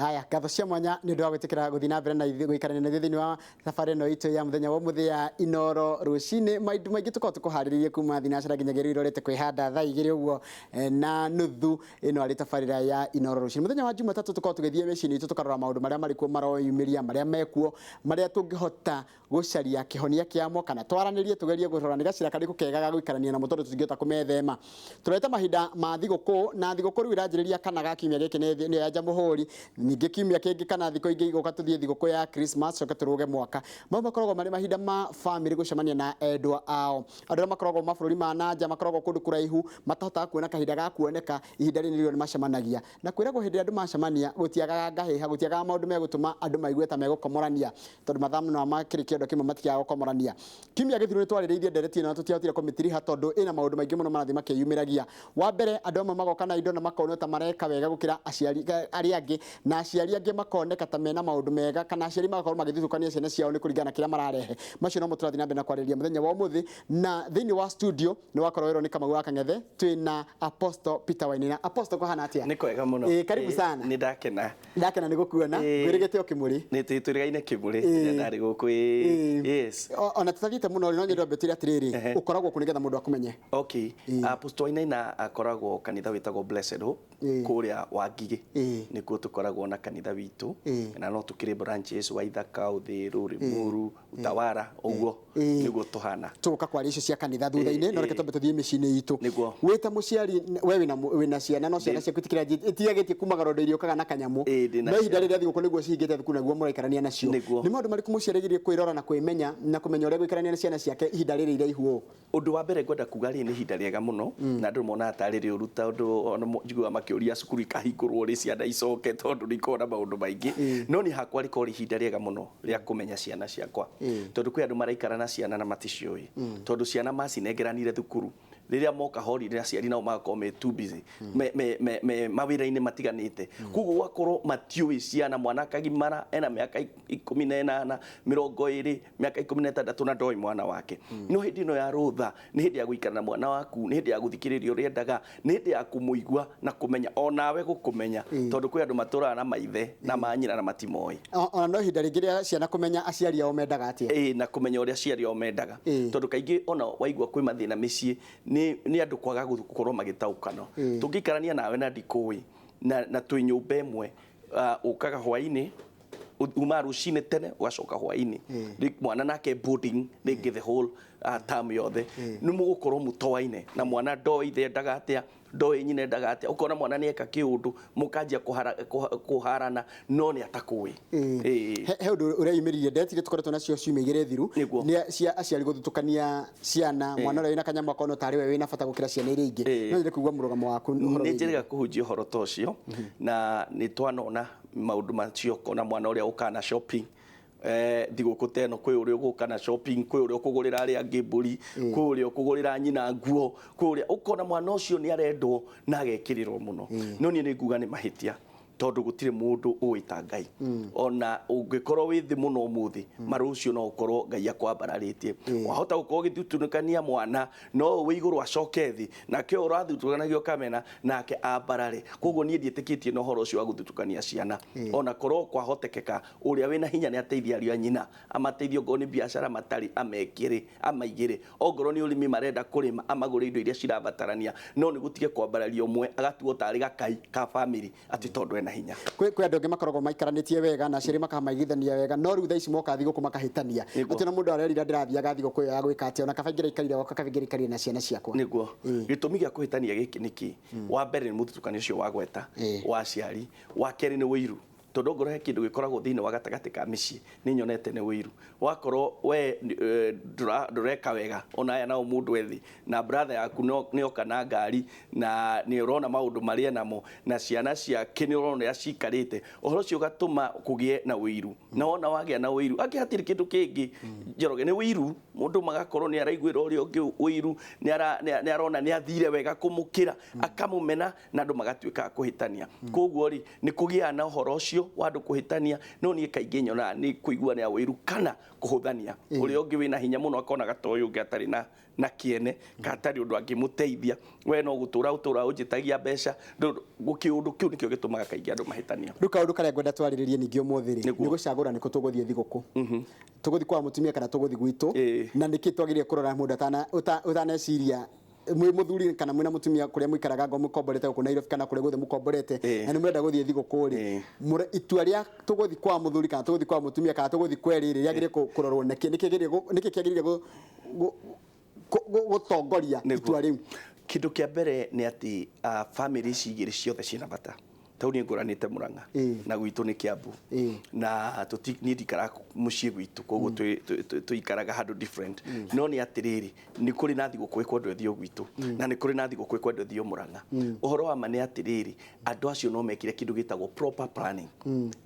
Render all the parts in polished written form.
Haya, ngatho cia mwanya nĩ ũndũ wa gwĩtĩkĩra gũthiĩ na mbere na ithuĩ gũikarania na ithuĩ thĩinĩ wa thabarĩ ĩno itũ ya mũthenya wa ũmũthĩ ya Inoro rũcinĩ. Maũndũ maingĩ tũkoragwo tũkũharĩrĩirie kuma thinacara nginyagia rĩu irorete kwĩhanda thaa 2 ũguo na nuthu. Ĩno arĩ tabarĩra ya Inoro rũcinĩ. Mũthenya wa Jumatatũ tũkoragwo tũgĩthiĩ mĩciĩ-inĩ itũ tũkarora maũndũ marĩa marĩ kuo maroyumĩria, marĩa mekuo, marĩa tũngĩhota gũcaria kĩhonia kĩamo kana twaranĩrie tũgerie kũrora nĩ gacĩra karĩkũ kega ga gũikarania namo tondũ tũtingĩhota kũmethema. Tũrorete mahinda ma thigũkũ na thigũkũ rĩu ĩranjĩrĩria kana ga kiumia gĩkĩ nĩyo ya Jamũhũri, ningĩ kiumia kĩngĩ kana thikũ ingĩ igũka tũthiĩ thigũkũ ya Christmas coke tũrũge mwaka. Mau makoragwo marĩ mahinda ma bamĩrĩ gũcemania na endwa ao. Andũ arĩa makoragwo mabũrũri ma nanja makoragwo kũndũ kũraihu matahotaga kuona kahinda ga kuoneka, ihinda rĩrĩ nĩrĩo macemanagia. Na kwĩragwo hĩndĩ ĩrĩa andũ macemania gũtiagaga ngahĩha, gũtiagaga maũndũ megũtũma andũ maigue ta megũkomorania tondũ mathaa no makĩrĩ kĩondo kĩmwe matiagaga gũkomorania. Kiumia gĩthiru nĩ twarĩrĩirie ndereti ĩno na tũtiahotire kũmĩtiriha tondũ ĩna maũndũ maingĩ mũno marathiĩ makĩyumĩragia. Wa mbere andũ amwe magoka na indo na makonwo ta mareka wega gũkĩra aciari arĩa angĩ, na aciari angĩ makoneka ta mena maũndũ mega kana aciari magakorwo magĩthutũkania ciana ciao nĩ kũringana na kĩrĩa mararehe. Macio nomo tũrathiĩ na mbere na kwarĩrĩria mũthenya wa ũmũthĩ, na thĩinĩ wa studio nĩ wakorwo werwo nĩ Kamau wa Kang'ethe twĩna Apostle Peter Wainaina. Apostle, kũhana atĩa? Nĩ kwega mũno. Ĩĩ, karibu sana. Nĩ ndakena. Ndakena nĩ gũkuona. Ngwĩrĩgĩte o kĩmũrĩ. Nĩ twĩrĩgaine kĩmũrĩ rĩrĩa ndarĩ gũkũ. Yes. Ona tũtathiĩte mũno rĩ, no nyende wambe ũtwĩre atĩrĩrĩ, ũkoragwo kũ nĩgetha mũndũ akũmenye? Okay. Apostle Wainaina akoragwo kanitha wĩtagwo Blessed Hope kũrĩa Wangigĩ. Nĩkuo tũkoragwo na kanitha witũ na no tũkĩrĩ branches Waithaka, Uthiru, Limuru, Utawala, ũguo nĩguo tũhana. Tũgũka kwaria icio cia kanitha thutha-inĩ, no reke twambe tũthiĩ mĩciĩ-inĩ itũ. Nĩguo. Wĩ ta mũciari, we wĩna ciana, no ciana ciaku itiagĩtie kumaga rondo iriũkaga na kanyamũ. Ndĩna No ihinda ciana. rĩrĩa thigũkũ nĩguo cihingĩte thukuru naguo mũraikarania nacio. Nĩguo. Nĩ maũndũ marĩkũ mũciari agĩrĩire kwĩrora na kwĩmenya na kũmenya ũrĩa gũikarania na ciana ciake ihinda rĩrĩ iraihu ũũ? Ũndũ wa mbere ngwenda kuga rĩ, nĩ ihinda rĩega mũno na andũ monaga tarĩ rĩũru tondũ ona njiguaga makĩũria cukuru ikahingũrwo rĩ ciana icoke tondũ nĩ ikoragwo na maũndũ maingĩ. No niĩ hakwa rĩkoragwo rĩ ihinda rĩega mũno rĩa kũmenya ciana ciakwa tondũ kwĩ andũ maraikara na ciana na maticiũĩ tondũ ciana macinengeranire thukuru rĩrĩa moka holiday aciari nao magakorwo me too busy me mawĩra-inĩ matiganĩte, koguo gũgakorwo matiũĩ ciana, mwana akagimara ena mĩaka 18, 20, mĩaka 16 na ndoĩ mwana wake. No hĩndĩ ĩno ya rũtha nĩ hĩndĩ ya gũikara na mwana waku, nĩ hĩndĩ ya gũthikĩrĩria ũrĩa endaga, nĩ hĩndĩ ya kũmũigua na kũmenya onawe gũkũmenya, tondũ kwĩ andũ matũraga na maithe na manyina na matimoĩ. Ona no ihinda rĩngĩ rĩa ciana kũmenya aciari ao mendaga atĩa. Ĩĩ, na kũmenya ũrĩa aciari ao mendaga, tondũ kaingĩ ona waigua kwĩ mathĩna mĩciĩ nĩ andũ kwaga gũkorwo magĩtaũkanwo. Tũngĩikarania nawe na ndikũĩ na twĩ nyũmba ĩmwe, ũkaga hwainĩ, umaga rũcinĩ tene ũgacoka hwainĩ, mwana nake boarding rĩngĩ the whole term yothe, nĩ mũgũkorwo mũtoaine na mwana ndoĩ ithe endaga atĩa, ndoĩ nyina endaga atĩa, ũkona mwana nĩ eka kĩũndũ mũkanjia kũharana no nĩ atakũĩ. He ũndũ ũreyumĩririe ndetire tũkoretwo nacio ciumia 2 thiru nĩ cia aciari gũthutũkania ciana, mwana ũrĩa wĩna kanyamũ akona tarĩ we wĩna bata gũkĩra ciana iria ingĩ. No nyende kũigua mũrũgamo waku ũhoro wĩgiĩ. Nĩ njĩrĩga kũhunjia ũhoro ta ũcio na nĩ twanona maũndũ macio, ũkona mwana ũrĩa ũkaga na shopping thigũkũ ta ĩno, kwĩ ũrĩa ũgũka na shopping, kwĩ ũrĩa ũkũgũrĩra arĩa angĩ mbũri, kwĩ ũrĩa ũkũgũrĩra nyina nguo, kwĩ ũrĩa ũkona mwana ũcio nĩ arendwo na agekĩrĩrwo mũno. No niĩ nĩ nguga nĩ mahĩtia tondũ gũtirĩ mũndũ ũĩ ta Ngai. Ona ũngĩkorwo wĩ thĩ mũno ũmũthĩ, ma rũciũ no ũkorwo Ngai akwambararĩtie. Wahota gũkorwo ũgĩthutunũkania mwana no wĩ igũrũ acoke thĩ, nake ũyũ ũrathutũkanagio kamena nake ambarare. Koguo niĩ ndiĩtĩkĩtie na ũhoro ũcio wa gũthutũkania ciana. Ona korwo kwahotekeka ũrĩa wĩna hinya nĩ ateithie ariũ a nyina, amateithie ongorwo nĩ biacara matarĩ amekĩre, amaigĩre, ongorwo nĩ ũrĩmi marenda kũrĩma amagũrĩre indo iria cirabatarania, no nĩ gũtige kwambararia ũmwe agatuo tarĩ gakai ka bamĩrĩ atĩ tondũ ena hinya. Kwĩ andũ angĩ makoragwo maikaranĩtie wega na aciari makamaiguithania wega, no rĩu thaa ici moka thigũkũ makahĩtania. Atĩ ona mũndũ arerira ndĩrathiaga thigũkũ ĩyo ya gwĩka atĩa, ona kaba ingĩraikarire gwakwa, kaba ingĩraikarire na ciana ciakwa. Nĩguo. Gĩtũmi gĩa kũhĩtania gĩkĩ nĩ kĩ? Wa mbere nĩ mũthutũkanio ũcio wagweta wa aciari, wa kerĩ nĩ ũiru. Tondũ ongorwo he kĩndũ gĩkoragwo thĩinĩ wa gatagatĩ ka mĩciĩ nĩ nyonete nĩ ũiru. Wakorwo we ndũreka wega, ona aya nao mũndũ ethĩ na brother yaku nĩ oka na ngari na nĩ ũrona maũndũ marĩa enamo na ciana ciake nĩ ũrona ũrĩa cikarĩte, ũhoro ũcio ũgatũma kũgĩe na ũiru. Na wona wagĩa na ũiru, angĩ hatirĩ kĩndũ kĩngĩ Njoroge, nĩ ũiru. Mũndũ magakorwo nĩ araiguĩra ũrĩa ũngĩ ũiru, nĩ arona nĩ athire wega kũmũkĩra, akamũmena na andũ magatuĩka a kũhĩtania. Koguo rĩ, nĩ kũgĩaga na ũhoro ũcio. ũcio wa andũ kũhĩtania, no niĩ kaingĩ nyonaga nĩ kũiguanĩra ũiru kana kũhũthania. Ũrĩa ũngĩ wĩna hinya mũno akonaga ta ũyũ ũngĩ atarĩ na kĩene, ka atarĩ ũndũ angĩmũteithia, we no gũtũra ũtũra ũnjĩtagia mbeca. Kĩũndũ kĩu nĩkĩo gĩtũmaga kaingĩ andũ mahĩtania. Rĩu kaũndũ karĩa ngwenda twarĩrĩrie ningĩ ũmũthĩ rĩ, nĩ gũcagũra nĩkũ tũgũthiĩ thigũkũ, tũgũthiĩ kwa mũtumia kana tũgũthiĩ gwitũ, na nĩkĩ twagĩrĩire kũrora mũndũ ũtaneciria mwĩ mũthuri kana mwĩna mũtumia kũrĩa mũikaraga, ngo mũkomborete gũkũ Nairobi kana kũrĩa guothe mũkomborete, na nĩ mũrenda gũthiĩ thigũkũ rĩ, itua rĩa tũgũthiĩ kwa mũthuri kana tũgũthiĩ kwa mũtumia kana tũgũthiĩ kwerĩ rĩ, rĩagĩrĩire kũrorwo nĩkĩ, nĩkĩ kĩagĩrĩire gũtongoria itua rĩu? Kĩndũ kĩa mbere nĩ atĩ family ici igĩrĩ ciothe ciĩna bata. Tau niĩ ngũranĩte Murang'a na gwitũ nĩ Kiambu, na niĩ ndikaraga mũciĩ gwitũ, koguo tũikaraga handũ different. No nĩ atĩrĩrĩ, nĩ kũrĩ na thigũkũ ĩkwendwo ĩthio gwitũ, na nĩ kũrĩ na thigũkũ ĩkwendwo ĩthio Murang'a. Ũhoro wa ma nĩ atĩrĩrĩ, andũ acio no mekire kĩndũ gĩtagwo proper planning.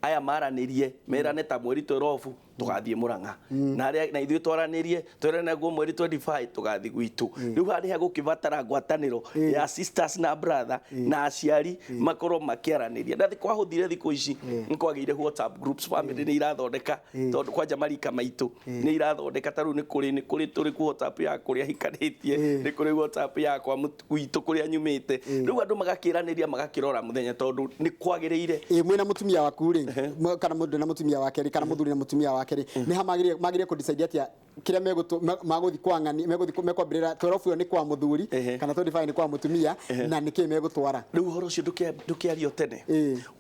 Aya maranĩrie, merane ta mweri 12 tũgathiĩ Murang'a, na arĩa na ithuĩ twaranĩrie twerane naguo mweri 25 tũgathiĩ gwitũ. Rĩu harĩa gũkĩbatara ngwatanĩro ya sisters na brother na aciari makorwo makĩaranĩria. Na kwahũthire thikũ ici nĩ kwagĩire WhatsApp groups, family nĩ irathondeka, tondũ kwanja marika maitũ nĩ irathondeka. Ta rĩu nĩ kũrĩ tũrĩ ku WhatsApp ya kũrĩa hikanĩtie, nĩ kũrĩ WhatsApp ya kwa gwitũ kũrĩa nyumĩte. Rĩu andũ magakĩranĩria magakĩrora mũthenya, tondũ nĩ kwagĩrĩire. Mwĩna mũtumia waku rĩ, kana mũndũ na mũtumia wake rĩ, kana mũthuri na mũtumia wake rĩ, nĩ ha magĩrĩire kũ decide atĩa kĩrĩa magũthiĩ kwa ng'ani, megũthiĩ mekwambĩrĩra 12 ĩyo nĩ kwa mũthuri kana 25 nĩ kwa mũtumia, na nĩkĩ megũtwara? Rĩu ũhoro ũcio ndũkĩario tene,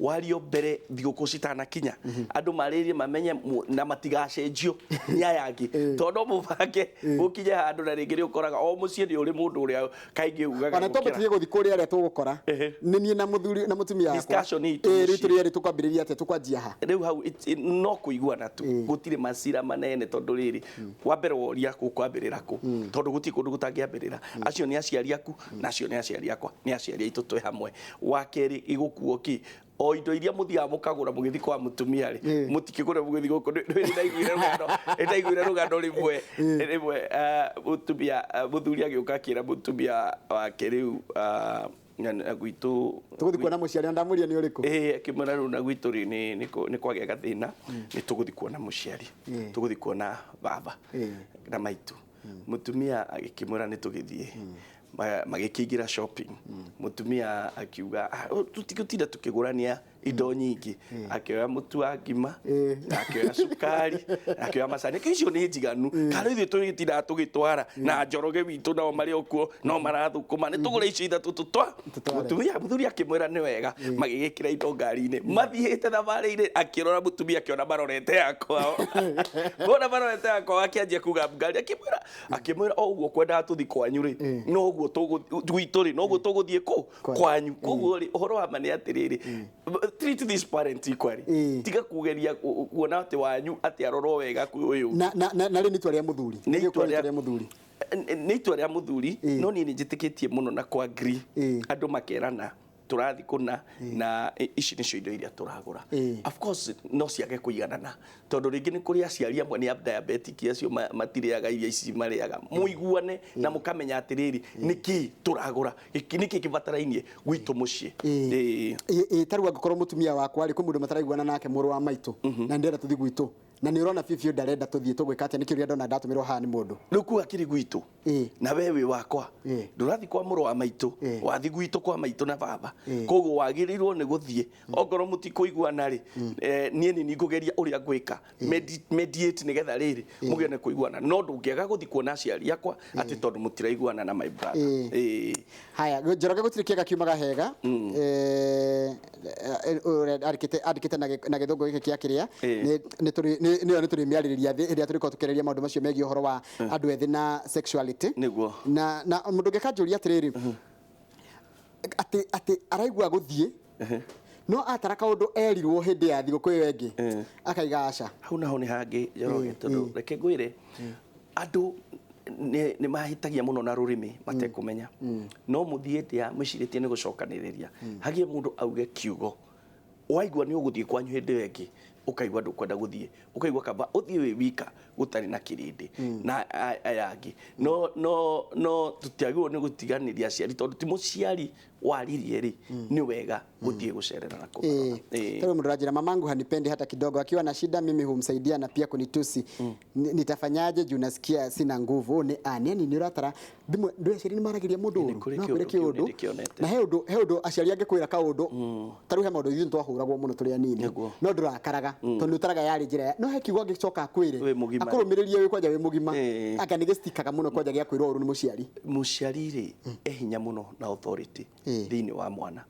wario mbere thigũkũ citanakinya, andũ marĩrie mamenye na matigacenjio nĩ aya angĩ, tondũ no mũbange gũkinye handũ na rĩngĩ nĩ ũkoraga o mũciĩ nĩ ũrĩ mũndũ ũrĩa kaingĩ ugaga. Ona twambe tũthiĩ gũthiĩ kũrĩa arĩa tũgũkora nĩ niĩ na mũthuri na mũtumia wakwa, discussion itũ rĩu tũrĩ erĩ tũkwambĩrĩria atĩa, tũkwanjia ha? Rĩu hau no kũiguana tu, gũtirĩ macira manene, tondũ rĩrĩ wa mbere woria gũkwambĩrĩra kũ, tondũ gũtirĩ kũndũ gũtangĩambĩrĩra. Acio nĩ aciari aku na acio nĩ aciari akwa, nĩ aciari aitũ twĩ hamwe. Wa kerĩ igũkuo kĩ, o indo iria mũthiaga mũkagũra mũgĩthiĩ kwa mũtumia rĩ, mũtikĩgũre mũgĩthiĩ gũkũ. Nĩndaiguire rũgano rĩmwe mũtumia, mũthuri agĩũka akĩra mũtumia wake rĩu na gwitũ tũgũthiĩ kuona mũciari, na ndamũria nĩ ũrĩkũ? Akĩmwĩra rĩu na gwitũ rĩ nĩ kwagĩa gathĩna, nĩ tũgũthiĩ kuona mũciari, tũgũthiĩ kuona baba na maitũ. Mũtumia agĩkĩmwĩra nĩ tũgĩthiĩ. Magĩkĩingĩra shopping. Mũtumia akiuga tũtigũtinda tũkĩgũrania indo nyingĩ, akĩoya mũtu wa ngima, akĩoya cukari, akĩoya macani. Icio nĩ njiganu, kana ithuĩ tũgĩtindaga tũgĩtwara na Njoroge witũ nao marĩ o kuo no marathũkũma, nĩ tũgũre icio ithatũ tũtwa. Mũtumia mũthuri akĩmwĩra nĩ wega, magĩgĩkĩra indo ngari-inĩ, mathiĩte thabarĩ-inĩ, akĩrora mũtumia akĩona marorete yakwao, bona marorete yakwao, akĩanjia kuga ngari, akĩmwĩra o ũguo kwendaga tũthiĩ kwanyu rĩ, no ũguo gwitũ rĩ, no ũguo tũgũthiĩ kũ kwanyu. Koguo rĩ, ũhoro wa ma nĩ atĩrĩrĩ, treat this parent equally, tiga kugeria kuona atĩ wanyu atĩ arorwo wega kwĩ ũyũ. Na rĩ nĩ itua rĩa mũthuri, nĩ itua rĩa mũthuri, nĩ itua rĩa mũthuri. No niĩ nĩ njĩtĩkĩtie mũno na kwa agree, andũ makerana tũrathiĩ kũna na ici nĩcio indo iria tũragũra. Of course no ciage kũiganana, tondũ rĩngĩ nĩ kũrĩ aciari amwe nĩ a diabetic, acio matirĩaga iria ici marĩaga. Mũiguane na mũkamenya atĩrĩrĩ, nĩkĩ tũragũra, nĩkĩ kĩbatarainie gwitũ mũciĩ. Ta rĩu angĩkorwo mũtumia wakwa rĩ, kwĩ mũndũ mataraiguana nake, mũrũ wa maitũ, na ndĩrenda tũthiĩ gwitũ, na nĩ ũrona biũ biũ ndarenda tũthiĩ, tũgwĩka atĩa? Nĩ kĩũria ndona ndatũmĩrwo haha nĩ mũndũ. Rĩu kuga kĩrĩ gwitũ na we wĩ wakwa, ndũrathiĩ kwa mũrũ wa maitũ, wathiĩ gwitũ kwa maitũ na baba, koguo wagĩrĩirwo nĩ gũthiĩ. Ongorwo mũtikũiguana rĩ, niĩ nĩ ngũgeria ũrĩa ngwĩka mediate nĩgetha rĩrĩ mũgĩe na kũiguana, no ndũngĩaga gũthiĩ kuona aciari akwa atĩ tondũ mũtiraiguana na my brother. Haya, Njoroge, gũtirĩ kĩega kiumaga hega. Andĩkĩte na gĩthũngũ gĩkĩ kĩa kĩrĩa nĩyo nĩ tũrĩmĩarĩrĩria ĩrĩa tũrĩkorwo tũkĩarĩrĩria maũndũ macio megiĩ ũhoro wa andũ ethĩ na sexuality. Nĩguo. Na mũndũ ũngĩ akanjũria atĩrĩrĩ, atĩ araigua gũthiĩ no atara kaũndũ erirwo hĩndĩ ya thigũkũ ĩyo ĩngĩ, akaiga aca. Hau naho nĩ hangĩ, Njoroge, tondũ reke ngwĩre, andũ nĩ mahĩtagia mũno na rũrĩmĩ matekũmenya. No mũthiĩ ndĩa mwĩcirĩtie nĩ gũcokanĩrĩria, hagĩe mũndũ auge kiugo, waigua nĩ ũgũthiĩ kwanyu hĩndĩ ĩyo ĩngĩ, Ũkaigua ndũkwenda gũthiĩ, ũkaigua kaba ũthiĩ wĩ wika gũtarĩ na kĩrĩndĩ na aya angĩ. No tũtiagĩrĩirwo nĩ gũtiganĩria aciari, tondũ ti mũciari waririe rĩ, nĩ wega gũthiĩ gũcerera na kũmarora. Tondũ mũndũ aranjĩra, "Mamangu hanipendi hata kidogo. Akiwa na shida mimi humsaidia na pia kunitusi. Nitafanyaje juu nasikia sina nguvu?" Nĩ ani ani nĩ ũratara thimũ ndũ, aciari nĩ maragĩria mũndũ Nĩ ũru. kũrĩ No kĩũndũ akwĩre kĩu kĩũndũ. nĩndĩkĩonete. Na he ũndũ aciari angĩkwĩra kaũndũ, ta rĩu he maũndũ ithuĩ twahũragwo mũno tũrĩ anini, no ndũrakaraga tondũ nĩ ũtaraga yarĩ njĩra ya no he kiugo angĩcoka akwĩre Wĩ mũgima. akũrũmĩrĩrie wĩ kwanja wĩ mũgima. Anga nĩ gĩcitikaga mũno kwanja gĩa kwĩrwo ũru nĩ mũciari. Mũciari rĩ, e hinya mũno na authority thĩinĩ wa mwana.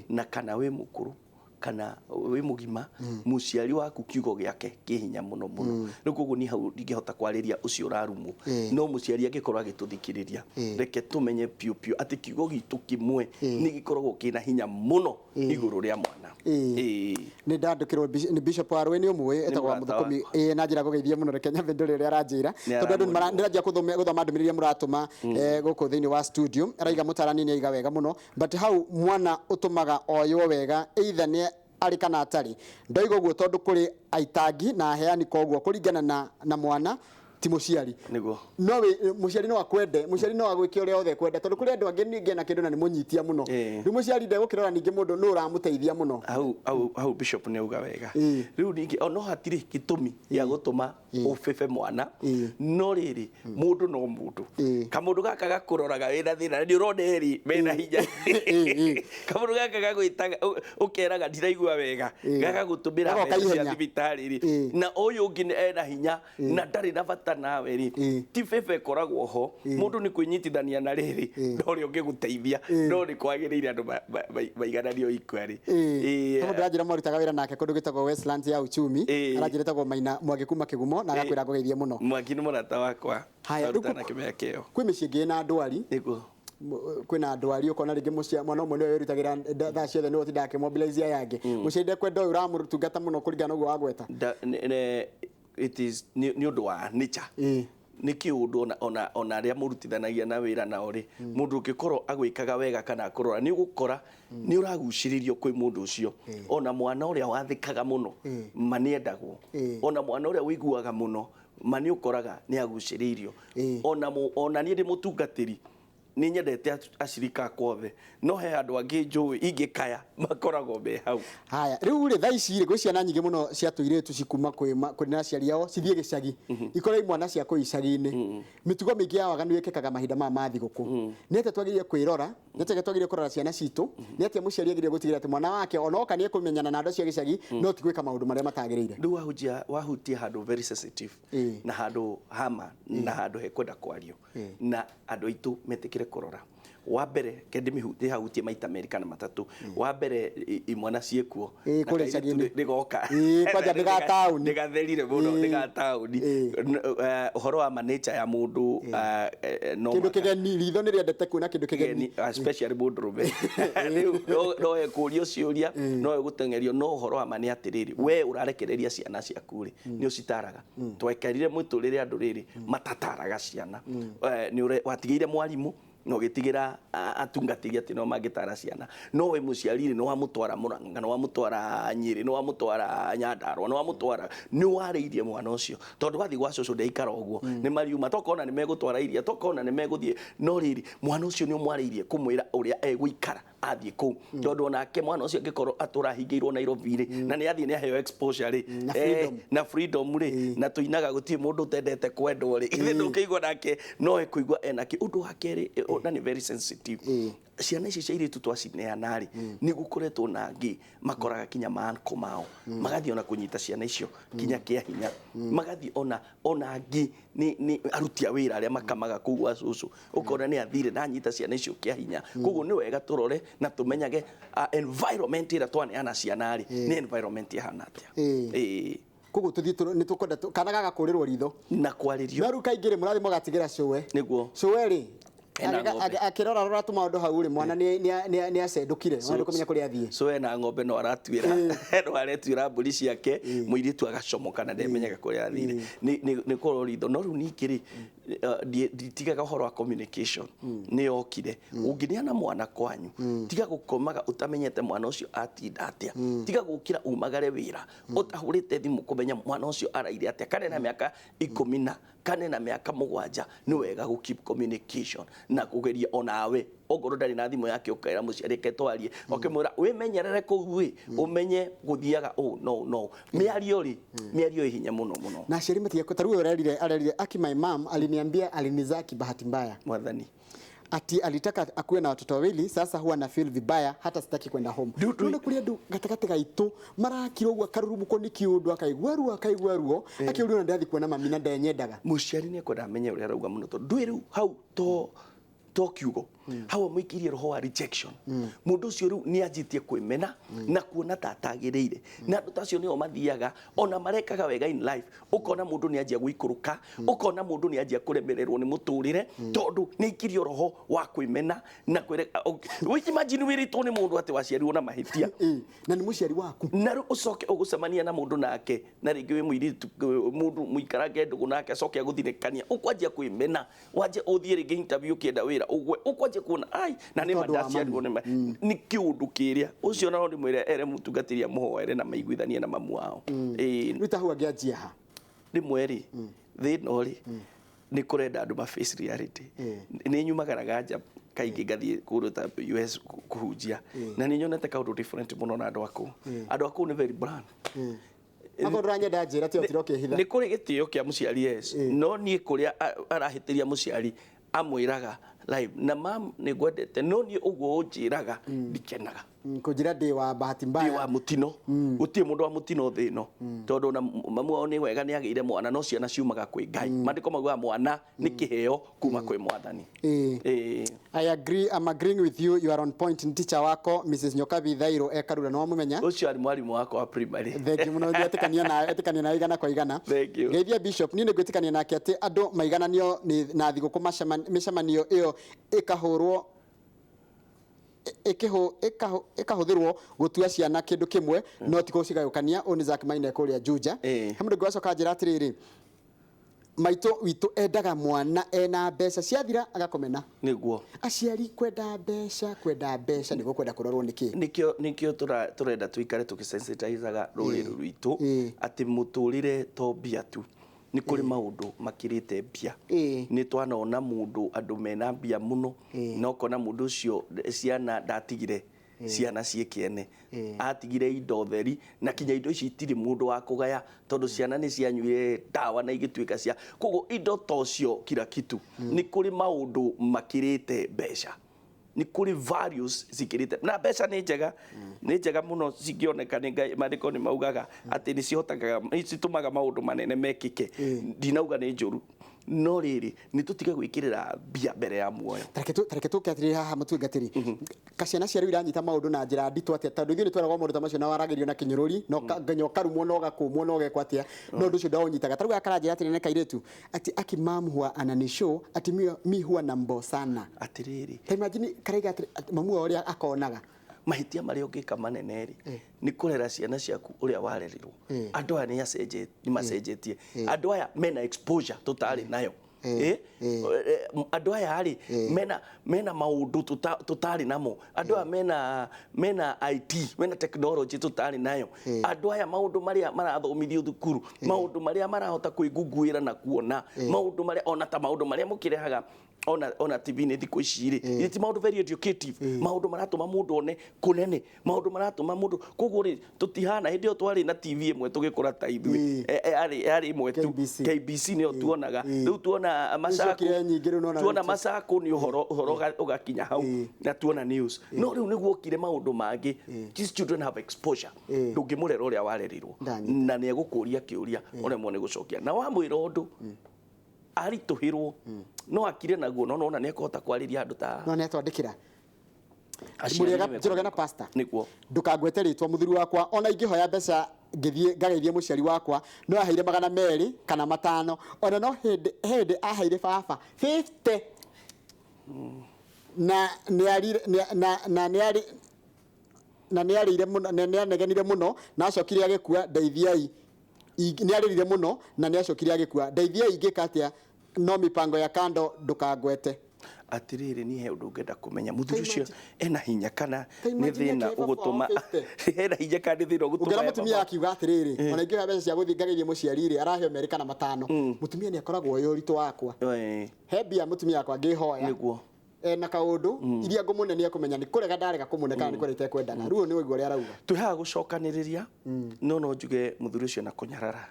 Na kana wĩ mũkũrũ kana wĩ mũgima, mũciari waku kiugo gĩake kĩ hinya mũno mũno. Rĩu koguo niĩ hau ndingĩhota kwarĩria ũcio ũrarumwo, no mũciari angĩkorwo agĩtũthikĩrĩria, reke tũmenye piũ piũ atĩ kiugo gitũ kĩmwe nĩ gĩkoragwo kĩna hinya mũno igũrũ rĩa mwana. Nĩ ndandũkĩrwo nĩ Bishop wa Rũĩ, nĩ ũmũĩ, etagwo Mũrata Mũthũkũmi. wakwa. Ĩĩ, na njĩra ngũgeithie mũno. Reke nyambe ndore ũrĩa aranjĩra, Nĩ tondũ andũ aramũrigwo. ndĩranjia gũthoma ndũmĩrĩri iria mũratũma gũkũ thĩinĩ wa studio. Araiga mũtarani nĩ aiga wega mũno, but hau mwana ũtũmaga oywo wega either nĩ arĩ kana atarĩ. Ndoiga ũguo tondũ kũrĩ aitangi na aheani, koguo kũringana na mwana, ti mũciari. No mũciari no akwende, mũciari no agwĩke ũrĩa othe ekwenda, tondũ kũrĩ andũ angĩ ningĩ na kĩndũ na nĩ mũnyitia mũno. Rĩu mũciari ndegũkĩrora ningĩ mũndũ nũ ũramũteithia mũno. Hau bishop nĩ auga wega. Rĩu ningĩ no hatirĩ gĩtũmi gĩa gũtũma ũbebe mwana, no rĩrĩ, mũndũ no mũndũ. Kamũndũ gaka gakũroraga wĩna thĩna na nĩ ũrona erĩ mena hinya. Kamũndũ gaka gagwĩtaga ũkeraga ndiraigua wega, gagagũtũmĩra Gagoka mbeca cia ihenya. thibitarĩ rĩ, na ũyũ ũngĩ ena hinya na ndarĩ na bata nawe rĩ, ti bebe ĩkoragwo ho. Mũndũ nĩ kwĩnyitithania na rĩrĩ na ũrĩa ũngĩgũteithia, no nĩ kwagĩrĩire andũ maigananio ikua rĩ. Mũndũ aranjĩra marutaga wĩra nake kũndũ gĩtagwo Westlands ya uchumi. Aranjĩra etagwo Maina Mwangi kuma Kĩgumo na agakwĩra ngũgeithie mũno. Mwangi nĩ mũrata wakwa. Haya, rĩu Twarutana kĩmera kĩo. Kwĩ mĩciĩ ĩngĩ ĩna ndwari. Kwĩna ndwari ũkona rĩngĩ mũcia mwana ũmwe nĩwe wĩrutagĩra thaa ciothe, nĩwe ũtindaga akĩmobilize aya angĩ. Mũciari ndekwenda ũyũ ũramũtungata mũno kũringana na ũguo wagweta. It is nĩ ũndũ wa nature. Nĩ kĩũndũ ona arĩa mũrutithanagia na wĩra nao rĩ, mũndũ ũngĩkorwo agwĩkaga wega kana akũrora, nĩ ũgũkora nĩ ũragucĩrĩrio kwĩ mũndũ ũcio. Ona mwana ũrĩa wathĩkaga mũno ma nĩ endagwo. Ona mwana ũrĩa ũiguaga mũno ma nĩ ũkoraga nĩ agucĩrĩirio. Ona niĩ ndĩ mũtungatĩri, nĩ nyendete acirika akwa othe, no he andũ angĩ njũĩ ingĩkaya makoragwo me hau. Haya, rĩu rĩ, thaa ici rĩ, gwĩ ciana nyingĩ mũno cia tũirĩtu cikuma kwĩ na aciari ao cithiĩ gĩcagi, ikore imwana cia kũu icagi-inĩ. Mĩtugo mĩingĩ ya waganu ĩkĩkaga mahinda maya ma thigũkũ. Nĩ atĩa twagĩrĩire kwĩrora? Nĩ atĩa twagĩrĩire kũrora ciana citũ? Nĩ atĩa mũciari agĩrĩire gũtigĩrĩra atĩ mwana wake ona oka nĩ ekũmenyana na andũ acio a gĩcagi, no ti gwĩka maũndũ marĩa matagĩrĩire? Rĩu wahutia handũ very sensitive na handũ hama na handũ hekwenda kwario na andũ aitũ metĩkĩre kũrora. Wa mbere, ke ndĩhahutie maita merĩ kana matatũ. Wa mbere, imwana ciĩkuo Ĩĩ, na kũrĩa kairĩtu icagi-inĩ. rĩgoka. Ĩĩ, kwanja ndĩ ga taũni. Ndĩgatherire mũno, ndĩ ga taũni. Ũhoro wa manature ya mũndũ, no Kĩndũ mũhaka kĩgeni, ritho nĩ rĩendete kuona kĩndũ kĩgeni. Kĩgeni, especially mũndũrũme. Rĩu no ekũrio ciũria, no egũteng'erio, no ũhoro wa ma nĩ atĩrĩrĩ, we ũrarekereria ciana ciaku rĩ, nĩ ũcitaraga? Twekarire mũtũrĩre andũ rĩrĩ matataraga ciana. Nĩ watigĩire mwarimũ na ũgĩtigĩra atungatĩri atĩ no mangĩtara ciana, no we mũciari rĩ, nĩ wamũtwara Mũrang'a, nĩ wamũtwara Nyĩrĩ, nĩ wamũtwara Nyandarũa, nĩ wamũtwara, nĩ warĩirie mwana ũcio, tondũ wathiĩ gwa cũcũ ndeikara ũguo, nĩ mariuma tokona nĩ megũtwara iria, tokona nĩ megũthiĩ, no rĩrĩ, mwana ũcio nĩ ũmwarĩirie kũmwĩra ũrĩa egũikara athiĩ kũu, tondũ onake mwana ũcio angĩkorwo atũra ahingĩirwo Nairobi rĩ, na nĩ athiĩ nĩ aheo exposure rĩ, Na freedom. Na freedom rĩ, na tũinaga gũtirĩ mũndũ ũtendete kwendwo rĩ, ithe ndũkĩigua nake no ekũigua ena kĩ. Ũndũ wa kerĩ, na nĩ very sensitive, ciana ici cia airĩtu twacineana rĩ, nĩ gũkoretwo na angĩ makoraga kinya maanko mao magathiĩ ona kũnyita ciana icio kinya kĩa hinya, magathiĩ ona angĩ nĩ aruti a wĩra arĩa makamaga kũu gwa cũcũ, ũkona nĩ athire na anyita ciana icio kĩa hinya. Koguo nĩ wega tũrore na tũmenyage environment ĩrĩa twaneana ciana rĩ, nĩ environment ĩhana atĩa. Koguo tũthiĩ nĩ tũkwenda kana gagakũrĩrwo ritho na kwarĩrio. No rĩu kaingĩ rĩ, mũrathiĩ mũgatigĩra cũwe. Cũwe rĩ, Ena ng'ombe. Akĩrora rora tũmaũndũ hau rĩ, mwana nĩ acendũkire, mwana ndũkũmenya kũrĩa athiĩ. So ena ng'ombe, no aratuĩra, no aretuĩra mbũri ciake, mũirĩtu agacomoka na ndemenyaga kũrĩa athire. Nĩ kũrorwo ritho. No rĩu ningĩ rĩ, Nditigaga ũhoro wa communication nĩ yokire. Ũngĩneana mwana kwanyu, tiga gũkomaga ũtamenyete mwana ũcio atinda atĩa, tiga gũkĩra umagare wĩra ũtahũrĩte thimũ kũmenya mwana ũcio araire atĩa, kana na mĩaka 10 na kana na mĩaka 7. Nĩ wega gũ keep communication na kũgeria onawe okorwo ndarĩ na thimũ yake, ũkaĩra mũciari, "Reke twarie," ũkĩmwĩra, "Wĩmenyerere kũu ĩ, ũmenye gũthiaga ũũ." No mĩario rĩ, mĩario ĩ hinya mũno mũno. Na aciari matige ta rĩu arerire aki, "My mom aliniambia alinizaa kibahati mbaya." Mwathani. Ati alitaka akuwe na watoto wawili. Sasa huwa na feel vibaya, hata sitaki kwenda home. Nĩ kũrĩ andũ gatagatĩ gaitũ marakira ũguo akarurumũkwo nĩ kĩũndũ, akaigua ruo, akaigua ruo, akĩũrio na ndathi kuona mami na ndenyendaga. Mũciari nĩ ekwenda amenye ũrĩa arauga mũno, tondũ ndũĩ rĩu hau to kiugo hau amũikirie roho wa rejection. Mũndũ ũcio rĩu nĩ anjĩtie kwĩmena na kuona ta atagĩrĩire, na andũ ta acio nĩo mathiaga ona marekaga wega in life, ũkona mũndũ nĩ anjia gũikũrũka, ũkona mũndũ nĩ anjia kũremererwo nĩ mũtũrĩre, tondũ nĩ aikirio roho wa kwĩmena na kwĩre. Imagine wĩrĩtwo nĩ mũndũ atĩ waciarirwo na mahĩtia. Ĩ, na nĩ mũciari waku. Na rĩu ũcoke ũgũcemania na mũndũ nake, na rĩngĩ wĩ mũirĩtu, mũndũ mũikarange ndũgũ nake, acoke agũthinĩkania, ũkwanjia kwĩmena, wanjie ũthiĩ rĩngĩ interview ũkĩenda wĩra ũgwe, ũkwanjia kuona ai na nĩ ma Tondũ wa ndaciarirwo nĩ ma nĩ kĩũndũ kĩrĩa ũcio. No ndĩmwĩre ere mũtungatĩri amũhoere na maiguithanie na mamu wao. Ĩĩ. Rĩu ta hau angĩanjia ha? Rĩmwe rĩ, thĩ ĩno rĩ, nĩ kũrenda andũ ma face reality. Nĩ nyumagaraga nja kaingĩ, ngathiĩ kũndũ ta US kũhunjia, na nĩ nyonete kaũndũ different mũno na andũ a kũu. Andũ a kũu nĩ very blunt. Akorwo ndũranyenda njĩra tiga ũtira ũkĩhitha. Nĩ kũrĩ gĩtĩo kĩa mũciari, yes, no niĩ kũrĩa arahĩtĩria mũciari amwĩraga live na, "Mam, nĩ ngwendete, no niĩ ũguo ũnjĩraga ndikenaga." Kũnjĩra ndĩ wa bahati Ndĩ mbaya. Wa mũtino. Gũtirĩ mũndũ wa mũtino thĩ ĩno, tondũ ona mamu wao nĩ wega nĩ agĩire mwana, no ciana ciumaga kwĩ Ngai. Maandĩko maugaga mwana nĩ kĩheo kuma kwĩ Mwathani. Ĩĩ. I agree, I'm agreeing with you. You are on point. Ni teacher wako Mrs. Nyokabi Thairo ekarura no wamumenya. Ũcio arĩ mwarimũ wakwa wa primary. Thank you mũno, etĩkania na etĩkania na igana kwa igana. Thank you. Geithia Bishop, niĩ nĩngwĩtĩkania nake atĩ andũ maigananio na thigũkũ mĩcemanio ĩyo ĩkahũrwo ĩkahũthĩrwo gũtua ciana kĩndũ kĩmwe, no ti gũcigayũkania. Ũyũ nĩ Zack Maina kũrĩa Juja. He mũndũ ũngĩ wacoka njĩra atĩrĩrĩ, maitũ witũ endaga mwana ena mbeca, ciathira agakomena. Aciari kwenda mbeca, kwenda mbeca nĩguo kwenda kũrorwo nĩkĩ. Nĩkĩo tũrenda tũikare tũgĩsensitizaga rũrĩrĩ rwitũ atĩ mũtũrĩre to mbia tu, nĩ kũrĩ maũndũ makĩrĩte mbia. Nĩ twanona mũndũ, andũ mena mbia mũno, na ũkona mũndũ ũcio ciana ndatigire ciana ciĩ kĩene, atigire indo theri, na kinya indo ici itirĩ mũndũ wa kũgaya, tondũ ciana nĩ cianyuire ndawa na igĩtuĩka cia koguo indo ta ũcio kila kitu. Nĩ kũrĩ maũndũ makĩrĩte mbeca, nĩ kũrĩ values cikĩrĩte na mbeca. Nĩ njega, nĩ njega mũno cingĩoneka nĩ Ngai. Maandĩko nĩ maugaga atĩ nĩ cihotaga, nĩ citũmaga maũndũ manene mekĩke. Ndinauga nĩ njũru, no rĩrĩ, nĩ tũtige gwĩkĩrĩra mbia mbere ya muoyo. Tareke tũke atĩrĩrĩ haha, mũtungatĩri, kaciana cia rĩu iranyita maũndũ na njĩra nditũ atĩa? Tondũ ithuĩ nĩ tweragwo maũndũ ta macio na waragĩrio na kĩnyũrũri, no nginya ũkarumwo na ũgakũmwo na ũgekwo atĩa, no ũndũ ũcio ndaũnyitaga. Ta rĩu gaka karanjĩra atĩrĩ, nĩ kairĩtu, ati, "Aki mam huwa ananishow ati mi huwa na mbo sana." Atĩrĩrĩ. Ta imagine karaiga atĩrĩ atĩ mamu wao ũrĩa akonaga. Mahĩtia marĩa ũngĩka manene rĩ, nĩ kũrera ciana ciaku ũrĩa warerirwo. Andũ aya nĩ macenjetie. Andũ aya mena exposure tũtarĩ nayo. Andũ aya rĩ, mena maũndũ tũtarĩ namo. Andũ aya mena IT, mena technology tũtarĩ nayo. Andũ aya maũndũ marĩa marathomithio thukuru, maũndũ marĩa marahota kwĩgunguĩra na kuona maũndũ marĩa ona ta maũndũ marĩa mũkĩrehaga ona TV-inĩ thikũ ici rĩ, ti maũndũ very educative, maũndũ maratũma mũndũ one kũnene, maũndũ maratũma mũndũ. Koguo rĩ, tũtihana hĩndĩ ĩyo twarĩ na TV ĩmwe tũgĩkũra ta ithuĩ. Yarĩ ĩmwe tu. KBC. KBC nĩyo tuonaga. Rĩu tuona macako Nĩciokire nyingĩ rĩu nona tuona rĩu macako nĩ ũhoro ũgakinya hau na tuona news, no rĩu nĩguo okire maũndũ mangĩ. These children have exposure. Ndũngĩmũrera ũrĩa warerirwo. Ndanyita. Na nĩ egũkũria kĩũria ũremwo nĩ gũcokia, na wamwĩra ũndũ aritũhĩrwo no akire naguo, no nona nĩ ekũhota kwarĩria andũ ta No nĩ atwandĩkĩra. Aciari Mũrĩega nĩwe. Njoroge na pastor. Nĩguo. Ndũkangwete rĩtwa. Mũthuri wakwa ona ingĩhoya mbeca ngĩthiĩ ngageithie mũciari wakwa, no aheire 200 kana 500. Ona no hĩndĩ aheire baba 50 na nĩarire na nĩarĩ na nĩarĩire mũno na nĩanegenire mũno na acokire agĩkua. Ndeithiai. Nĩarĩrire mũno na nĩacokire agĩkua. Ndeithiai, ingĩka atĩa? No mipango ya kando ndukangwete. Atiriri, ni he undu ngenda kumenya, muthuri Ta ucio imagine- ena hinya kana Ta nĩ imagine thĩna akĩhe baba ũgũtũma wao 50. ena hinya kana nĩ thĩna ũgũtũma Ũngĩra he mũtumia baba? akiuga atĩrĩrĩ, ona ingĩoya mbeca cia gũthiĩ ngageithie mũciari rĩ, araheo merĩ kana matano, mũtumia nĩ akoragwo oĩ ũritũ wakwa. He mbia mũtumia wakwa ngĩhoya ena kaũndũ iria ngũmũne nĩ ekũmenya nĩ kũrega ndarega kũmũne kana nĩ kũrega itekwendaga. Rĩu nĩ waigua ũrĩa arauga. Twĩ haha gũcokanĩrĩria, no njuge mũthuri ũcio na kũnyarara.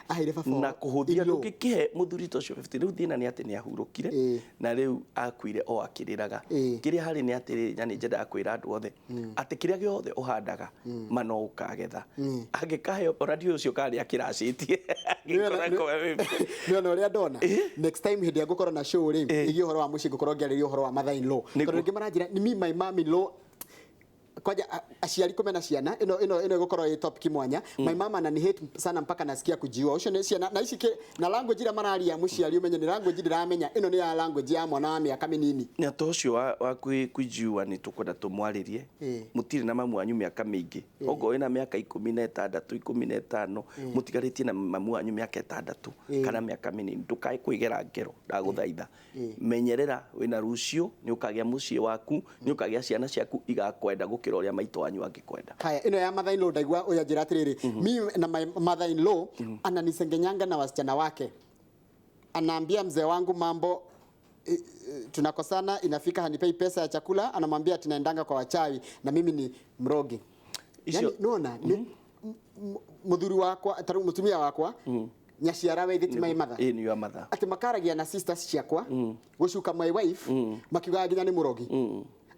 Aheire baba na wao kũhũthia. irio. Ndũngĩkĩhe mũthuri ta ũcio 50. Rĩu thĩna nĩ atĩ nĩ ahurũkire na rĩu akuire o akĩrĩraga. Kĩrĩa harĩ nĩ atĩrĩrĩ, na nĩ nyendaga kwĩra andũ othe atĩ kĩrĩa gĩothe ũhandaga ma no ũkagetha. Angĩkaheo, ona ndiũĩ ũcio kana nĩ akĩracĩtie. Nĩ ona ũrĩa ndona, next time hĩndĩ ĩrĩa ngũkorwo na show rĩ ĩgiĩ ũhoro wa mũciĩ, ngũkorwo ngĩarĩria ũhoro wa mother in law, tondũ rĩngĩ maranjĩra ni me my mom in law kwanja aciari kumena ciana ĩno ĩgũkorwo ĩ topic mwanya. My mama anani hate sana mpaka nasikia kujiua. Ũcio nĩ ciana na ici na language ĩrĩa mararia mũciari, ũmenye nĩ language ndĩramenya, ĩno nĩ ya language ya mwana wa mĩaka mĩnini. Na to ũcio wa kwijiua nĩ tũkwenda tũmwarĩrie. Mũtirĩ na mamu wanyu mĩaka mĩingĩ. Okorwo wĩna mĩaka 16, 15, mũtigarĩtie na mamu wanyu mĩaka 6 kana mĩaka mĩnini, ndũkae kwĩgera ngero, ndagũthaitha. Menyerera wĩna rũciũ, nĩ ũkagĩa mũciĩ waku, nĩ ũkagĩa ciana ciaku igakwenda gũkĩra ũrĩa maitũ wanyu angĩkwenda. Haya, ĩno ya mother in law ndaigua ũyũ anjĩra atĩrĩrĩ, mi na my mother in law ananisengenyanga na wasichana wake, anaambia mzee wangu mambo tunakosana, inafika hanipei pesa ya chakula, anamwambia tunaendanga kwa wachawi na mimi ni mrogi. Icio Yani nona nĩ mũthuri wakwa tarĩu mũtumia wakwa nyaciara we ti my mother, Ĩ, nĩ your mother. atĩ makaragia na sisters ciakwa gũcuka my wife, makiugaga nginya nĩ mũrogi.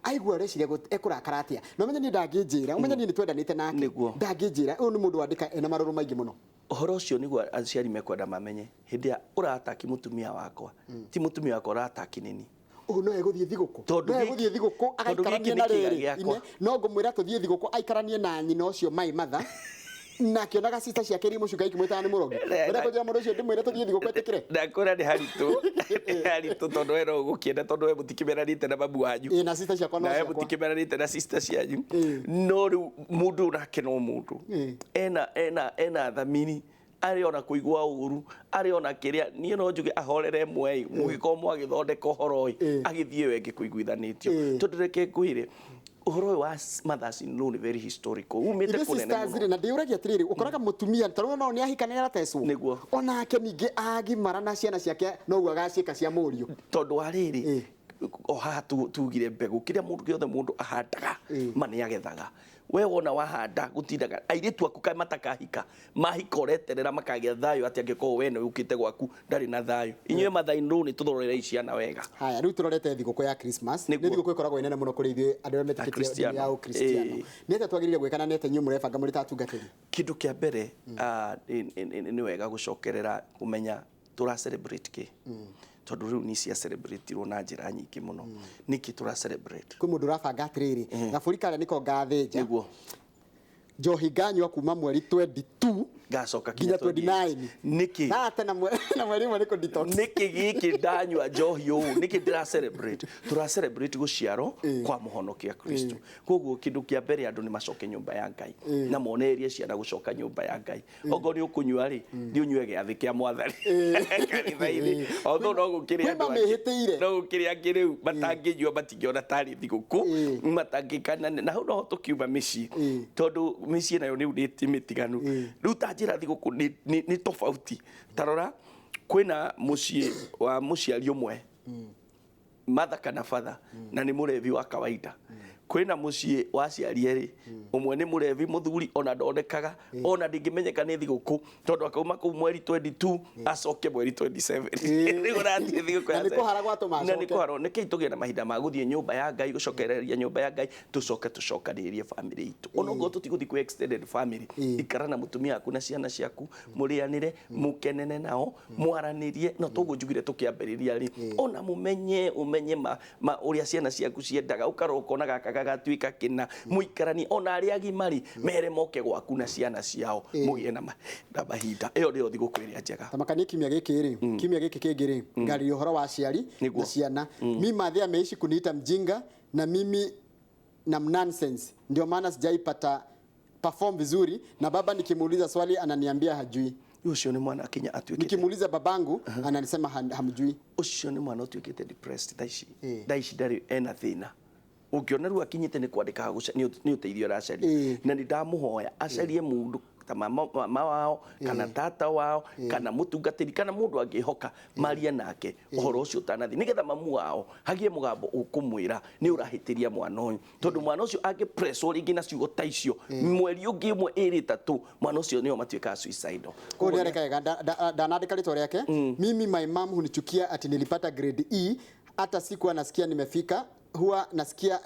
Aigua areciria ekũrakara atĩa, na ũmenye niĩ ndangĩnjĩra, ũmenye niĩ nĩ twendanĩte nake. Ndangĩnjĩra. Ũyũ nĩ mũndũ wandĩka ena marũrũ maingĩ mũno. Ũhoro ũcio nĩguo aciari mekwenda mamenye, hĩndĩ ĩrĩa ũrataki mũtumia wakwa, ti mũtumia wakwa ũrataki nini. Ũũ no egũthiĩ thigũkũ, Tondũ no egũthiĩ thigũkũ tondũ gĩkĩ agaikaranie nĩ na kĩga rĩrĩ gĩakwa. ine, no ngũmwĩra tũthiĩ thigũkũ aikaranie na nyina ũcio my mother, na akĩonaga sister ciake iria mũcuka ikĩmwĩtaga nĩ mũrogi. Ũrĩa kũnjĩra mũndũ ũcio ndĩmwĩre tũthiĩ thigũkũ etĩkĩre? Ndakwĩra nĩ haritũ, nĩ haritũ, tondũ we no ũgũkĩenda, tondũ we mũtikĩmeranĩte na mamu wanyu. Ĩ, na sister ciakwa no Na we ciakwa. mũtikĩmeranĩte na sister cianyu. No rĩu mũndũ ũyũ nake no mũndũ ena thamiri, arĩ ona kũigua ũru, arĩ ona kĩrĩa. Niĩ no njuge ahorere ĩmwe ĩ, mũgĩkorwo mwagĩthondeka ũhoro ĩ, agĩthiĩ ĩyo ĩngĩ kũiguithanĩtio. Tondũ reke ngwĩre, ũhoro ũyũ wa mothers in law nĩ very historical, umĩte Ithuĩ kũnene sisters mũno. rĩ, na ndĩũragia atĩrĩrĩ, ũkoraga mũtumia tarĩu no nĩ ahika nĩ aratecwo. Onake ningĩ agimara na ciana ciake noguo agaciĩka cia mũriũ. Tondũ wa rĩrĩ, o haha tugire mbegũ, kĩrĩa mũndũ gĩothe mũndũ ahandaga ma nĩ agethaga. We wona wahanda gũtindaga airĩtu aku kaĩ matakahika, mahika ũreterera makagĩa thayũ atĩ angĩkorwo we nĩ ũkĩte gwaku ndarĩ na thayũ? Inyuĩ mother in law nĩ tũthorerei ciana wega. Haya, rĩu tũrorete thigũkũ ya Christmas. Nĩ thigũkũ ĩkoragwo ĩ nene mũno kũrĩ ithuĩ andũ arĩa metĩkĩtie Akristiano. ndini ya Ũkristiano. Nĩ atĩa twagĩrĩire gwĩka na nĩ atĩa inyuĩ mũrebanga mũrĩ ta atungatĩri? Kĩndũ kĩa mbere, nĩ wega gũcokerera kũmenya tũra celebrate kĩ, tondũ rĩu nĩ cia celebrate-irwo na njĩra nyingĩ mũno. Nĩkĩ tũra celebrate? Kwĩ mũndũ ũrabanga atĩrĩrĩ, gabũri karĩa nĩko ngathĩnja, njohi nganyua kuma mweri 22 ngacoka nginya 29. Nĩkĩ? Thate na na mweri ũmwe nĩ kũ detox. Nĩkĩ gĩkĩ ndanyua njohi ũũ? Nĩkĩ ndĩra celebrate? Tũra celebrate gũciarwo kwa mũhonokia Kristo. Koguo kĩndũ kĩa mbere, andũ nĩ macoke nyũmba ya Ngai na monererie ciana gũcoka nyũmba ya Ngai. Okorwo nĩ ũkũnyua rĩ, nĩ ũnyue gĩathĩ kĩa Mwathani kanitha-inĩ. Although no gũkĩrĩ Kwĩ andũ angĩ- mamĩhĩtĩire. no gũkĩrĩ angĩ rĩu matangĩnyua, matingĩona tarĩ thigũkũ, matangĩkana na hau noho tũkiuma mĩciĩ, tondũ mĩciĩ nayo rĩu nĩ ti mĩtiganu. Rĩu ta njĩra thigũkũ nĩ tofauti. Ta rora, kwĩna mũciĩ wa mũciari ũmwe, mother kana father, na nĩ mũrevi wa kawaida. Kwĩna mũciĩ wa aciari erĩ, ũmwe nĩ mũrevi mũthuri, ona ndonekaga, ona ndĩngĩmenyeka nĩ thigũkũ, tondũ akauma kũu mweri 22 acoke mweri 27. Rĩu ũrathiĩ thigũkũ Na ya nĩ kũhara gwatũma na nĩ acoke. kũhara. Nĩkĩi tũgĩe na mahinda ma gũthiĩ nyũmba ya Ngai, gũcokereria nyũmba ya Ngai, tũcoke tũcokanĩrĩrie family itũ, onokorwo tũtigũthiĩ kwĩ extended family. Ikara na mũtumia waku na ciana ciaku, mũrĩanĩre, mũkenene nao, mwaranĩrie. No toguo njugire tũkĩambĩrĩria rĩ, ona mũmenye ũmenye ma ũrĩa ciana ciaku ciendaga, ũkarora ũkona gaka gagatuĩka kĩna, mũikaranie. Ona arĩa agima rĩ, mere moke gwaku na ciana ciao, mũgĩe na mahinda. Ĩyo nĩyo thigũkũ ĩrĩa njega. Tamakanie kiumia gĩkĩ rĩ, kiumia gĩkĩ kĩngĩ rĩ, ngarĩria ũhoro wa aciari na ciana. Mi madhe ameishi kuniita mjinga na mimi na nonsense, ndio maana sijaipata perform vizuri, na baba nikimuuliza swali ananiambia hajui. Ũcio nĩ mwana akinya atuĩkĩte. Nikimuuliza babangu ananisema hamjui. Ũcio nĩ mwana ũtuĩkĩte depressed thaa ici. Thaa ici ndarĩ ena thĩna. Ũngĩona rĩu akinyĩte nĩ kwandĩka nĩ ũteithio aracaria. Na nĩ ndamũhoya acarie mũndũ ta mama wao kana tata wao kana mũtungatĩri kana mũndũ angĩhoka marie nake ũhoro ũcio ũtanathiĩ, nĩgetha mamu wao hagie mũgambo ũkũmwĩra nĩ ũrahĩtĩria mwana ũyũ, tondũ mwana ũcio angĩpresswo rĩngĩ na ciugo ta icio mweri ũngĩ ĩmwe ĩrĩ ĩtatũ, mwana ũcio nĩo matuĩkaga suicidal. Koguo nĩ areka wega, ndanandĩka rĩtwa rĩake. Mimi my mom hunichukia ati nilipata grade E, hata sikuwa nasikia nimefika, huwa nasikia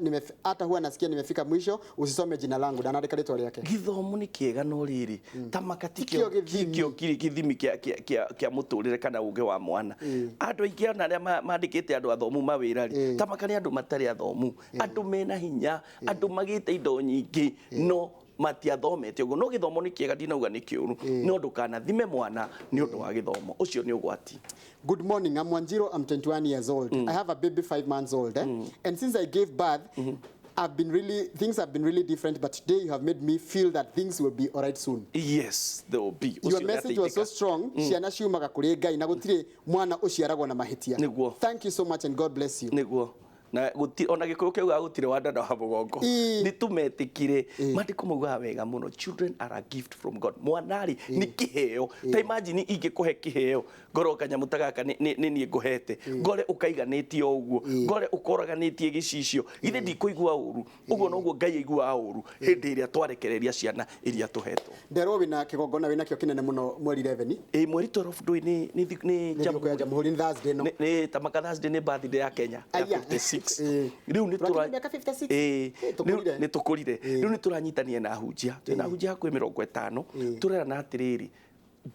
hata huwa nasikia nimefika mwisho, usisome jina langu. Ndanandĩka rĩtwa rĩake. Gĩthomo nĩ kĩega no rĩrĩ tamaka tikio gĩthimi kĩa mũtũrĩre kana ũgĩ wa mwana. Andũ aingĩ ona arĩa mandĩkĩte andũ athomu mawĩra rĩ, tamaka nĩ andũ matarĩ athomu, andũ mena hinya, andũ magĩte indo nyingĩ no matiathomete ũguo. No gĩthomo nĩ kĩega, ndinauga nĩ kĩũru, no ndũkanathime mwana nĩ ũndũ wa gĩthomo, ũcio nĩ ũgwati. Good morning, I'm Wanjiro, I'm 21 years old. I have a baby 5 months old. And since I gave birth, things have been really different, but today you have made me feel that things will be all right soon. Yes, they will be. Your message was so strong. Ciana ciumaga kũrĩ Ngai na gũtirĩ mwana ũciaragwo na mahĩtia. Thank you so much and God bless you. Nĩguo. Na ona gĩkũyũ kĩaugaga gũtirĩ wa nda wa mũgongo. Nĩ tũmetĩkire. Maandĩko maugaga wega mũno, children are a gift from God. Mwana rĩ nĩ kĩheo. Ta imagine ingĩkũhe kĩheo, ngorwo kanyamũ ta gaka nĩ niĩ ngũhete, ngore ũkaiganĩtie o ũguo, ngore ũkoraganĩtie gĩcicio, githĩ ndikũigua ũru? Ũguo noguo Ngai aiguaga ũru hĩndĩ ĩrĩa twarekereria ciana iria tũhetwo. Nderwo wĩna kĩgongona wĩna kĩo kĩnene mũno mweri 11. Ĩ mweri 12 ndũĩ nĩ Jamhuri nĩ Thursday no. Nĩ tamaka Thursday nĩ birthday ya Kenya ya 56. Rĩu nĩ tũkũrire. Rĩu nĩ tũranyitania na ahunjia, twĩna ahunjia hakuhĩ 50, tũrerana atĩrĩrĩ,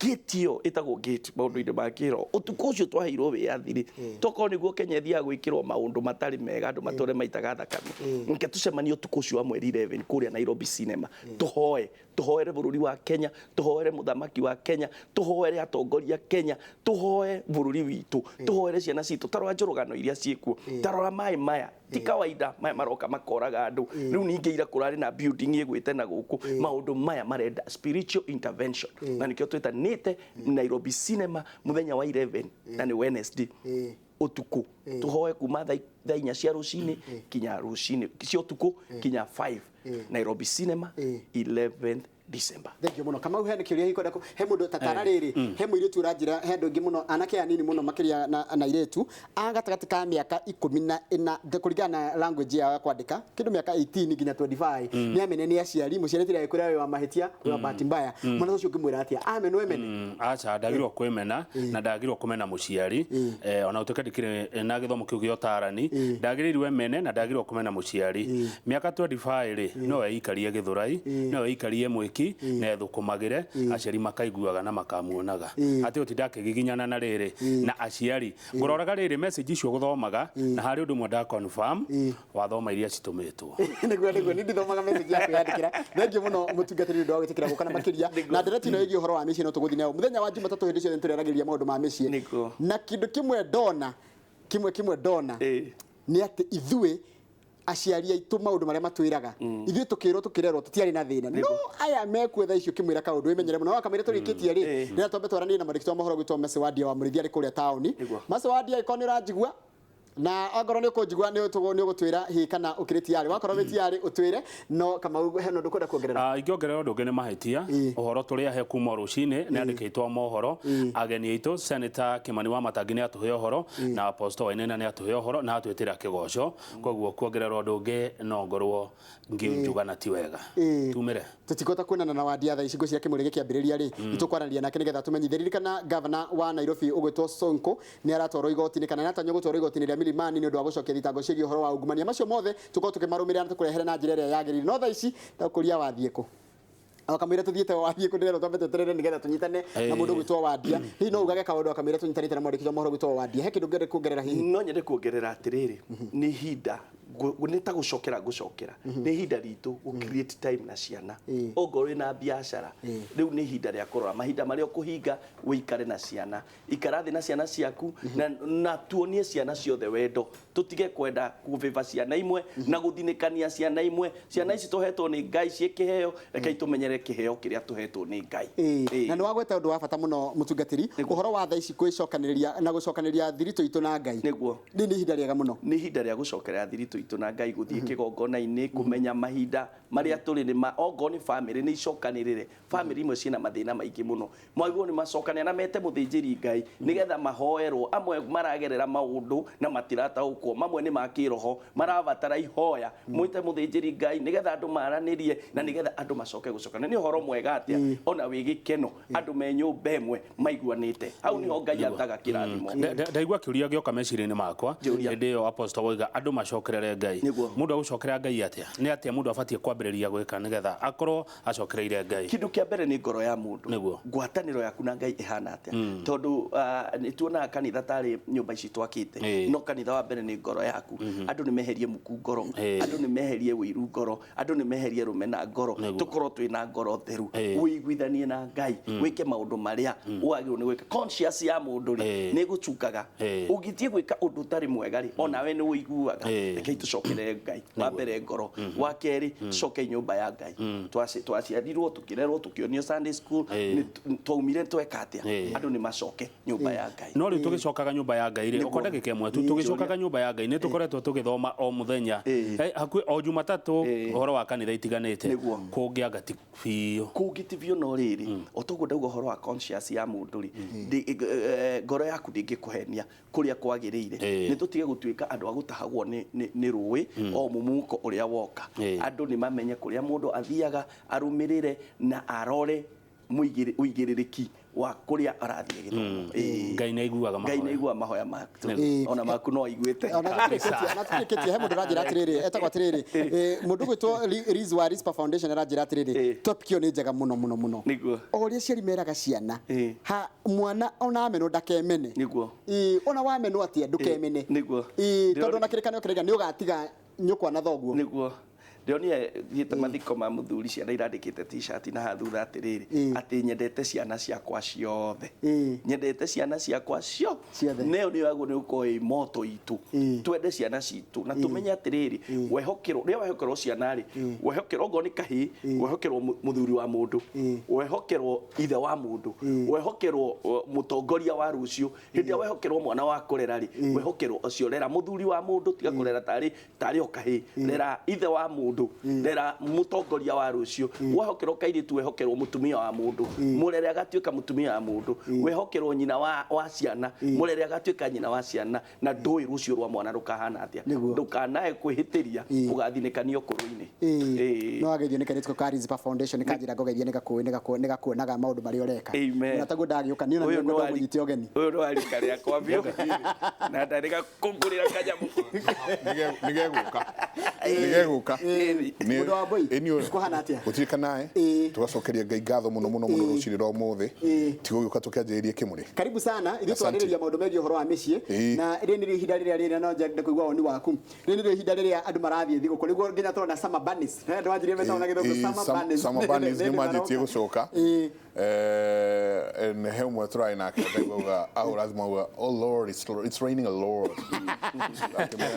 gate ĩyo ĩtagwo gate maũndũ-inĩ ma kĩroho. Ũtukũ ũcio twaheirwo wĩyathi rĩ, tokorwo nĩguo Kenya ĩthiaga gwĩkĩrwo maũndũ matarĩ mega, andũ matũre maitaga thakame. Reke tũcemanie ũtukũ ũcio wa mweri 11 kũrĩa Nairobi Cinema, tũhoe, tũhoere bũrũri wa Kenya, tũhoere mũthamaki wa Kenya, tũhoere atongoria Kenya, tũhoe bũrũri witũ, tũhoere ciana citũ. Ta rora njũrũgano iria ciĩkuo, ta rora maĩ maya, ti kawaida maya maroka makoraga andũ. Rĩu ningĩ ira kũrarĩ na building ĩgwĩte na gũkũ. Maũndũ maya marenda spiritual intervention, na nĩkĩo twĩtanĩte Nairobi Cinema mũthenya wa 11 na nĩ Wednesday ũtukũ, tũhoe kuma thaa 4 cia rũcinĩ kinya rũcinĩ cia ũtukũ kinya 5, Nairobi Cinema 11th December. Thank you mũno. Kamau, he kĩũria gĩkwenda he mũndũ tatara rĩrĩ, he mũirĩtu ũranjĩra, he andũ aingĩ mũno anake anini mũno makĩria na airĩtu a gatagatĩ ka mĩaka 14 kũringana na language yao ya kwandĩka, kĩndũ mĩaka 18 nginya 25, nĩ amene nĩ aciari, mũciari tiga gĩkwĩra wĩ wa mahĩtia, wĩ wa bahati mbaya. Mwana ũcio ũngĩmwĩra atĩa? Amenwo emene? Aca, ndagĩrĩirwo kwĩmena na ndagĩrĩirwo kũmena mũciari, ona ũtuĩke ndikĩrĩ na gĩthomo kĩu gĩa ũtarani, ndagĩrĩirwo emene na ndagĩrĩirwo kũmena mũciari. Mĩaka 25 rĩ, no eikarie gĩthũrai, no eikarie mwĩki, na ethũkũmagĩre, aciari makaiguaga na makamuonaga atĩ ũtinda akĩgiginyana na rĩrĩ na aciari. Ngũroraga rĩrĩ message icio gũthomaga, na harĩ ũndũ ũmwe nda confirm wathoma iria citũmĩtwo. Nĩguo nĩ ndithomaga message yaku yandĩkĩra. Thank you mũno mũtungatĩri ũndũ wa gwĩtĩkĩra gũka na makĩria na ndereti ĩno ĩgiĩ ũhoro wa mĩciĩ no tũgũthiĩ nayo mũthenya wa Jumatatũ hĩndĩ ciothe nĩtũrĩaragĩrĩria maũndũ ma mĩciĩ. Na kĩndũ kĩmwe ndona, kĩmwe ndona nĩ atĩ ithuĩ aciari aitũ maũndũ marĩa matwĩraga ithuĩ tũkĩrwo tũkĩrerwo tũtiarĩ na thĩna, no aya mekuo thaa icio ũkĩmwĩra kaũndũ wĩmenyere mũno wakamwĩra tũrĩkĩtie rĩ, rĩrĩa twambe twaranĩrie na mwandĩki wa mohoro gwĩtwo Mercy Wandia wa Mũrĩithi arĩ kũrĩa taũni. Mercy Wandia, angĩkorwo nĩ ũranjigua na angorwo nĩ ũkũnjigua nĩ ũgũtwĩra hihi kana ũkĩrĩ tiarĩ, wakorwo wĩ tiarĩ ũtwĩre. No Kamau, he ũndũ ũkwenda kuongerera? Ingĩongerera ũndũ ũngĩ nĩ mahĩtia ũhoro tũrĩ ahe kuma rũcinĩ nĩ andĩkĩtwo mohoro, ageni aitũ Senator Kimani wa Matangi nĩ atũhe ũhoro na Apostle Wainaina nĩ atũhe ũhoro na atwĩtĩra kĩgoco, koguo kuongerera ũndũ ũngĩ no ngorwo ngiuga na ti wega. Tumĩre tũtikũhota kuonana na Wandia thaa ici ngwĩciria kĩmũrĩ gĩkĩambĩrĩria rĩ, nĩtũkwaranĩria nake nĩgetha tũmenyithie. Ririkana gavana wa Nairobi ũgwĩtwo Sonko nĩ aratwarwo igoti-inĩ kana nĩ aratanywo gũtwarwo igoti-inĩ rĩa Milimani nĩ ũndũ wa gũcokia thitango ciĩgiĩ ũhoro wa ungumania. Macio mothe tũkorwo tũkĩmarũmĩrĩra na tũkũrehere na njĩra ĩrĩa yagĩrĩire. No thaa ici ndakũria wathiĩ kũ? Akamwĩra tũthiĩte wathiĩ kũ, ndĩrerwo twambe tweterere nĩgetha tũnyitane na mũndũ ũgwĩtwo Wandia. Hihi no ugage kaũndũ akamwĩra tũnyitanĩte na mwandĩki wa mohoro ũgwĩtwo Wandia. He kĩndũ ũngĩenda kuongerera hihi? No nyende kuongerera atĩrĩrĩ, nĩ ihinda Nĩ ta gũcokera gũcokera nĩ ihinda ritũ gũ create time na ciana. Ongorwo wĩna biacara rĩu nĩ ihinda rĩa kũrora mahinda marĩa ũkũhinga ũikare na ciana, ikara thĩ na ciana ciaku na tuonie ciana ciothe wendo, tũtige kwenda kũbĩba ciana imwe na gũthinĩkania ciana imwe. Ciana ici tũhetwo nĩ Ngai ciĩ kĩheo, rekei tũmenyere kĩheo kĩrĩa tũhetwo nĩ Ngai. Na nĩ wagweta ũndũ wa bata mũno mũtungatĩri, ũhoro wa thaa ici kwĩcokanĩrĩria na gũcokanĩrĩria thiritũ itũ na Ngai. Nĩguo. Nĩ ihinda rĩega mũno. Nĩ ihinda rĩa gũcokerera thiritũ itũ na Ngai, gũthiĩ kĩgongona-inĩ, kũmenya mahinda marĩa tũrĩ nĩ ma ongorwo nĩ famĩlĩ nĩ icokanĩrĩre. Famĩlĩ imwe ciĩna mathĩna maingĩ mũno, mwagĩrĩirwo nĩ macokane na mete mũthĩnjĩri Ngai nĩgetha mahoerwo. Amwe maragerera maũndũ na matirataũkwo, mamwe nĩ ma kĩroho marabatara ihoya, mwĩte mũthĩnjĩri Ngai nĩgetha andũ maranĩrie na nĩgetha andũ macoke gũcokana. Nĩ ũhoro mwega atĩa ona wĩ gĩkeno andũ me nyũmba ĩmwe maiguanĩte, hau nĩho Ngai ataga kĩrathimo. Ndaigua kĩũria gĩoka meciria-inĩ makwa hĩndĩ ĩyo apostle woiga andũ macokerere Ngai. Mũndũ agũcokerera Ngai atĩa? Nĩ atĩa mũndũ abatiĩ kwambĩrĩria gwĩka nĩgetha akorwo acokereire Ngai? Kĩndũ kĩa mbere nĩ ngoro ya mũndũ, ngwatanĩro yaku na Ngai ĩhana atĩa, tondũ nĩ tuonaga kanitha tarĩ nyũmba ici twakĩte, no kanitha wa mbere nĩ ngoro yaku. Andũ nĩ meherie muku ngoro, andũ nĩ meherie ũiru ngoro, andũ nĩ meherie rũmena ngoro, tũkorwo twĩna ngoro theru, ũiguithanie na Ngai, wĩke maũndũ marĩa wagĩrĩirwo nĩ gwĩka. Conscious ya mũndũ rĩ nĩ ĩgũcungaga, ũngĩthiĩ gwĩka ũndũ ũtarĩ mwega rĩ onawe nĩ ũiguaga. Rekei tũcokerere Ngai, wa mbere ngoro, wa kerĩ tũcoke nyũmba ya Ngai. Twaciarirwo tũkĩrerwo tũkĩonio Sunday school, twaumire tweka atĩa, andũ nĩ macoke nyũmba ya Ngai. No rĩu tũgĩcokaga nyũmba ya Ngai rĩ, okorwo ndagĩka ĩmwe tu, tũgĩcokaga nyũmba ya Ngai nĩ tũkoretwo tũgĩthoma o mũthenya hakuhĩ o Jumatatũ ũhoro wa kanitha itiganĩte, kũngĩanga ti biũ, kũngĩ ti biũ. No rĩrĩ o toguo ndauga ũhoro wa conscious ya mũndũ rĩ, ngoro yaku ndĩngĩkũhenia kũrĩa kwagĩrĩire. Nĩ tũtige gũtuĩka andũ a gũtahagwo nĩ rũĩ o mũmumuko ũrĩa woka. Andũ nĩ mamenye kũrĩa mũndũ athiaga, arũmĩrĩre na arore ũigĩrĩrĩki wa kũrĩa arathiĩ gĩthomo. Ngai nĩ aiguaga mahoya. Ngai nĩ aiguaga mahoya maku, ona maku no aiguĩte. Ona tũrĩkĩtie he mũndũ ũranjĩra atĩrĩrĩ, etagwo atĩrĩrĩ, mũndũ ũgwĩtwo Liz wa Rispa Foundation aranjĩra atĩrĩrĩ, topic ĩyo nĩ njega mũno mũno mũno. O ũrĩa aciari meraga ciana, ha mwana ona amenwo ndakemene. Nĩguo. Ona wamenwo atĩa ndũkemene. Nĩguo. Tondũ ona kĩrĩkanĩro kĩraiga nĩ ũgatiga nyũkwa na thoguo. Nĩguo. Ndionire thiĩte mathiko ma mũthuri, ciana irandĩkĩte t-shirt na haha thutha atĩrĩrĩ, atĩ nyendete ciana ciakwa ciothe, nyendete ciana ciakwa ciothe. Nayo nĩyo yagwo nĩ gũkorwo ĩ moto itũ, twende ciana citũ na tũmenye atĩrĩrĩ, wehokerwo rĩrĩa wehokerwo ciana rĩ, wehokerwo ongorwo nĩ kahĩĩ, wehokerwo mũthuri wa mũndũ, wehokerwo ithe wa mũndũ, wehokerwo mũtongoria wa rũciũ. Hĩndĩ ĩrĩa wehokerwo mwana wa kũrera rĩ, wehokerwo ũcio, rera mũthuri wa mũndũ, tiga kũrera tarĩ o kahĩĩ, rera ithe wa mũndũ, rera mũtongoria wa rũciũ. Wehokerwo kairĩtu, wehokerwo mũtumia wa mũndũ, mũrere agatuĩka mũtumia wa mũndũ, wehokerwo nyina wa ciana, mũrere agatuĩka nyina wa ciana, na ndũĩ rũciũ rwa mwana rũkahana atĩa. Ndũkanae kwĩhĩtĩria ũgathinĩkanio kũrũ-inĩ. No wageithio nĩ kairĩtu ka Rispa Foundation kanjĩra ngũgeithie nĩ gakuonaga maũndũ marĩa ũreka. Na taguo ndagĩũka niĩ ona nĩ ngwenda mũnyite ũgeni. Ũyũ nĩ wa rika rĩakwa biũ na ndarĩ gakũngũrĩra kanyamũ. Nĩgegũka. Nĩgegũka. Mũndũ wa Mbui, kũhana atĩa? Gũtirĩ kanae, tũgacokeria Ngai ngatho mũno mũno mũno rũcinĩ rwa ũmũthĩ. Tigũgĩũka tũkĩanjĩrĩrie kĩmũrĩ. Karibu sana, ithuĩ twarĩrĩria maũndũ megiĩ ũhoro wa mĩciĩ, na rĩrĩ nĩrĩo ihinda rĩrĩa rĩrĩa no nyende kũigua woni waku. Rĩrĩ nĩrĩo ihinda rĩrĩa andũ marathiĩ thigũkũ, nĩguo nginya tũrona summer bunnies. Andũ manjirie metagwo na gĩthũngũ summer bunnies. Summer bunnies nĩ manjĩtie gũcoka. He ũmwe tũrarĩ nake ndauga ahũra thimũ auga, oh Lord, it's raining a lot.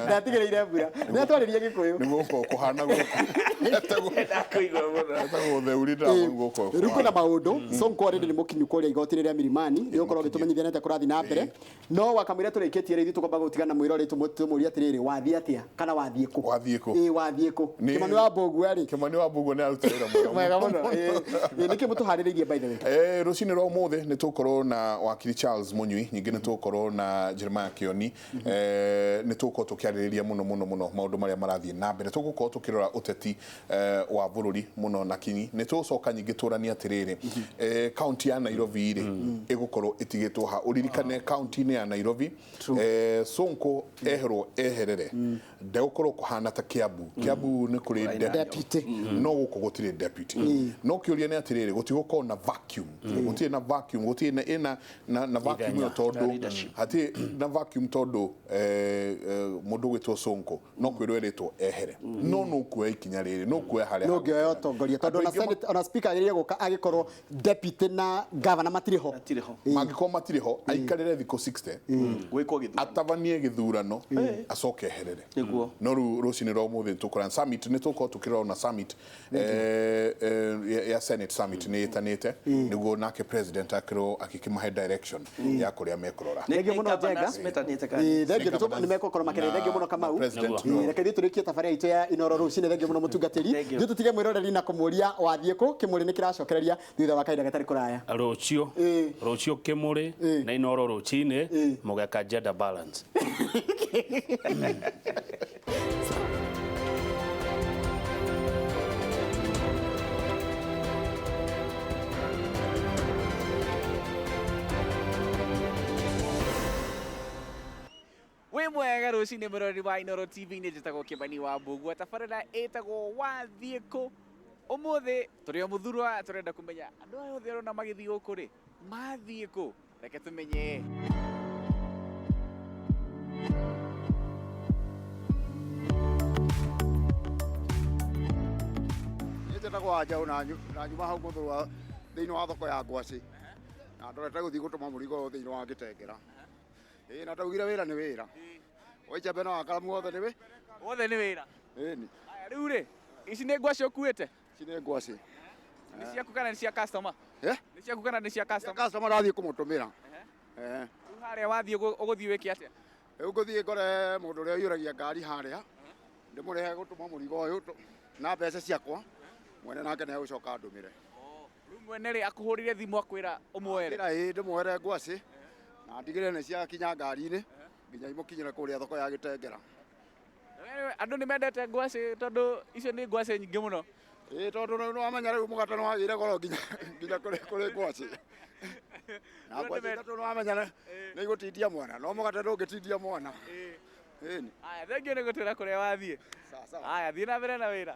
Ndatigĩrĩire mbura. Nĩ atwarĩrie Gĩkũyũ. Nĩguo kũhana gũkũ. Ndakũigua mũno. Etagwo Theuri ndamũigua gũkũ. Rĩu kwĩna maũndũ, Sonko already nĩ mũkinyu kũrĩa igoti-inĩ rĩa Milimani, nĩ ũkorwo ũgĩtũmenyithia nĩ atĩa kũrathiĩ na mbere. No wakamũira tũrĩkĩtie rĩ, ithuĩ tũkwamba gũtigana mwĩrore tũmũrie atĩrĩrĩ, wathiĩ atĩa kana wathiĩ kũ? Wathiĩ kũ? Ĩĩ, wathiĩ kũ? Kĩmani wa Mbũgua rĩ. Kĩmani wa Mbũgua nĩ aruta wĩra mwega mũno. Ĩĩ, nĩkĩ mũtũharĩrĩirie by the way? Rũcinĩ rwa ũmũthĩ nĩ tũgũkorwo na wakiri Charles Mũnyui, ningĩ nĩ tũgũkorwo na Jeremiah Kĩoni. Nĩ tũgũkorwo tũkĩarĩrĩria mũno mũno mũno maũndũ marĩa marathiĩ na mbere. Tũgũkorwo tũkĩrora ũteti wa bũrũri mũno na kinyi. Nĩ tũgũcoka tũgũcoka nyingĩ tũranie atĩrĩrĩ, kaunti ya Nairobi rĩ, ĩgũkorwo ĩtigĩtwo ha? Ũririkane kaunti-inĩ ya Nairobi, Sonko eherwo eherere, ndegũkorwo kũhana ta Kiambu. Kiambu nĩ kũrĩ Deputy. No gũkũ gũtirĩ deputy. No kĩũria nĩ atĩrĩrĩ, gũtigũkorwo na vacuum, gũtirĩ na vacuum, gũtirĩ na ĩna na vacuum ĩyo, tondũ hatirĩ na vacuum, tondũ mũndũ ũgwĩtwo Sonko no kwĩrwo erĩtwo ehere, no nũkuoya ikinya rĩrĩ, nũkuoya harĩa no ngĩoya ũtongoria, tondũ ona Andũ aingĩ Senate, ona speaker agĩrĩire gũka agĩkorwo deputy na governor matirĩ ho. Matirĩ ho. Mangĩkorwo matirĩ ho, aikarĩre thikũ 60, Gwĩkwo gĩthurano. Atabanie gĩthurano, acoke eherere. Nĩguo. No rĩu rũcinĩ rwa ũmũthĩ nĩtũkũra summit, nĩtũgũkorwo tũkĩrora ona summit ya Senate summit nĩ ĩtanĩte nĩguo nake president akĩrwo akĩkĩmahe direction ya kũrĩa mekũrora. Thengiũ mũno, Njenga. Governors metanĩte kana? Ĩĩ, thengiũ. Nĩ governors nĩ megũkorwo makĩrĩa. na Thengiũ mũno, Kamau. president. Ĩĩ, reke ithuĩ tũrĩkie tabarĩra itũ ya Inoro rũcinĩ. Thengiũ mũno, mũtungatĩri. Thengiũ. Ithuĩ tũtige mwĩroreri na kũmũria wathiĩ kũ. Kĩmũrĩ nĩ kĩracokereria thutha wa kahinda gatarĩ kũraya. Rũciũ. Ĩĩ. Rũciũ kĩmũrĩ Ĩĩ. na Inoro rũcinĩ. Ĩĩ. Mũgeka gender balance. Wĩ mwega rũcinĩ, mũrori wa Inoro TV. Nĩ njĩtagwo Kĩmani wa Mbũgua. Tabarĩra ĩtagwo Wathiĩ Kũ. Ũmũthĩ tũrĩ o mũthurwa, tũrenda kũmenya andũ aya othe ũrona magĩthiĩ gũkũ rĩ, mathiĩ kũ? Reke tũmenye. Niĩ njĩtagwo Wanjaũ na nyuma hau Mũthurwa thĩinĩ wa thoko ya ngwacĩ, na ndorete gũthiĩ gũtũma mũrigo ũyũ thĩinĩ wa Gĩtengera. Ĩĩ, na ndaugire wĩra nĩ wĩra, waicembe na wakaramu wothe nĩ wĩ Wothe nĩ wĩra. Ĩni. Aya, rĩu rĩ, ici nĩ ngwacĩ ũkuĩte? Ici nĩ ngwacĩ. Nĩ ciaku kana nĩ cia customer? Eh? Nĩ ciaku kana nĩ cia customer? Customer, ndathiĩ kũmũtũmĩra. Eh. Rĩu harĩa wathiĩ ũgũthiĩ wĩke atĩa? Rĩu ngũthiĩ ngore mũndũ ũrĩa ũiyũragia ngari harĩa, ndĩmũrĩhe gũtũma mũrigo ũyũ na mbeca ciakwa mwene, nake nĩ egũcoka ndũmĩre. Rĩu mwene rĩ, akũhũrire thimũ akwĩra ũmuoere? Ĩra ĩĩ, ndĩmuoere ngwacĩ na ndigĩrĩre nĩ ciakinya ngari-inĩ nginya imũkinyĩre kũrĩa thoko ya Gĩtengera. Andũ nĩ mendete ngwacĩ, tondũ icio nĩ ngwacĩ nyingĩ mũno. Ĩĩ, tondũ rĩu nĩwamenya rĩu mũgate nĩwagĩire goro nginya kũrĩ ngwacĩ. Na Andũ ngwacĩ ithatũ nĩwamenya nĩ igũtindia mwana, no mũgate ndũngĩtindia mwana. Ĩni. Aya, thengiũ nĩ gũtwĩra kũrĩa wathiĩ. Sawa sawa. Aya, thiĩ na mbere na wĩra.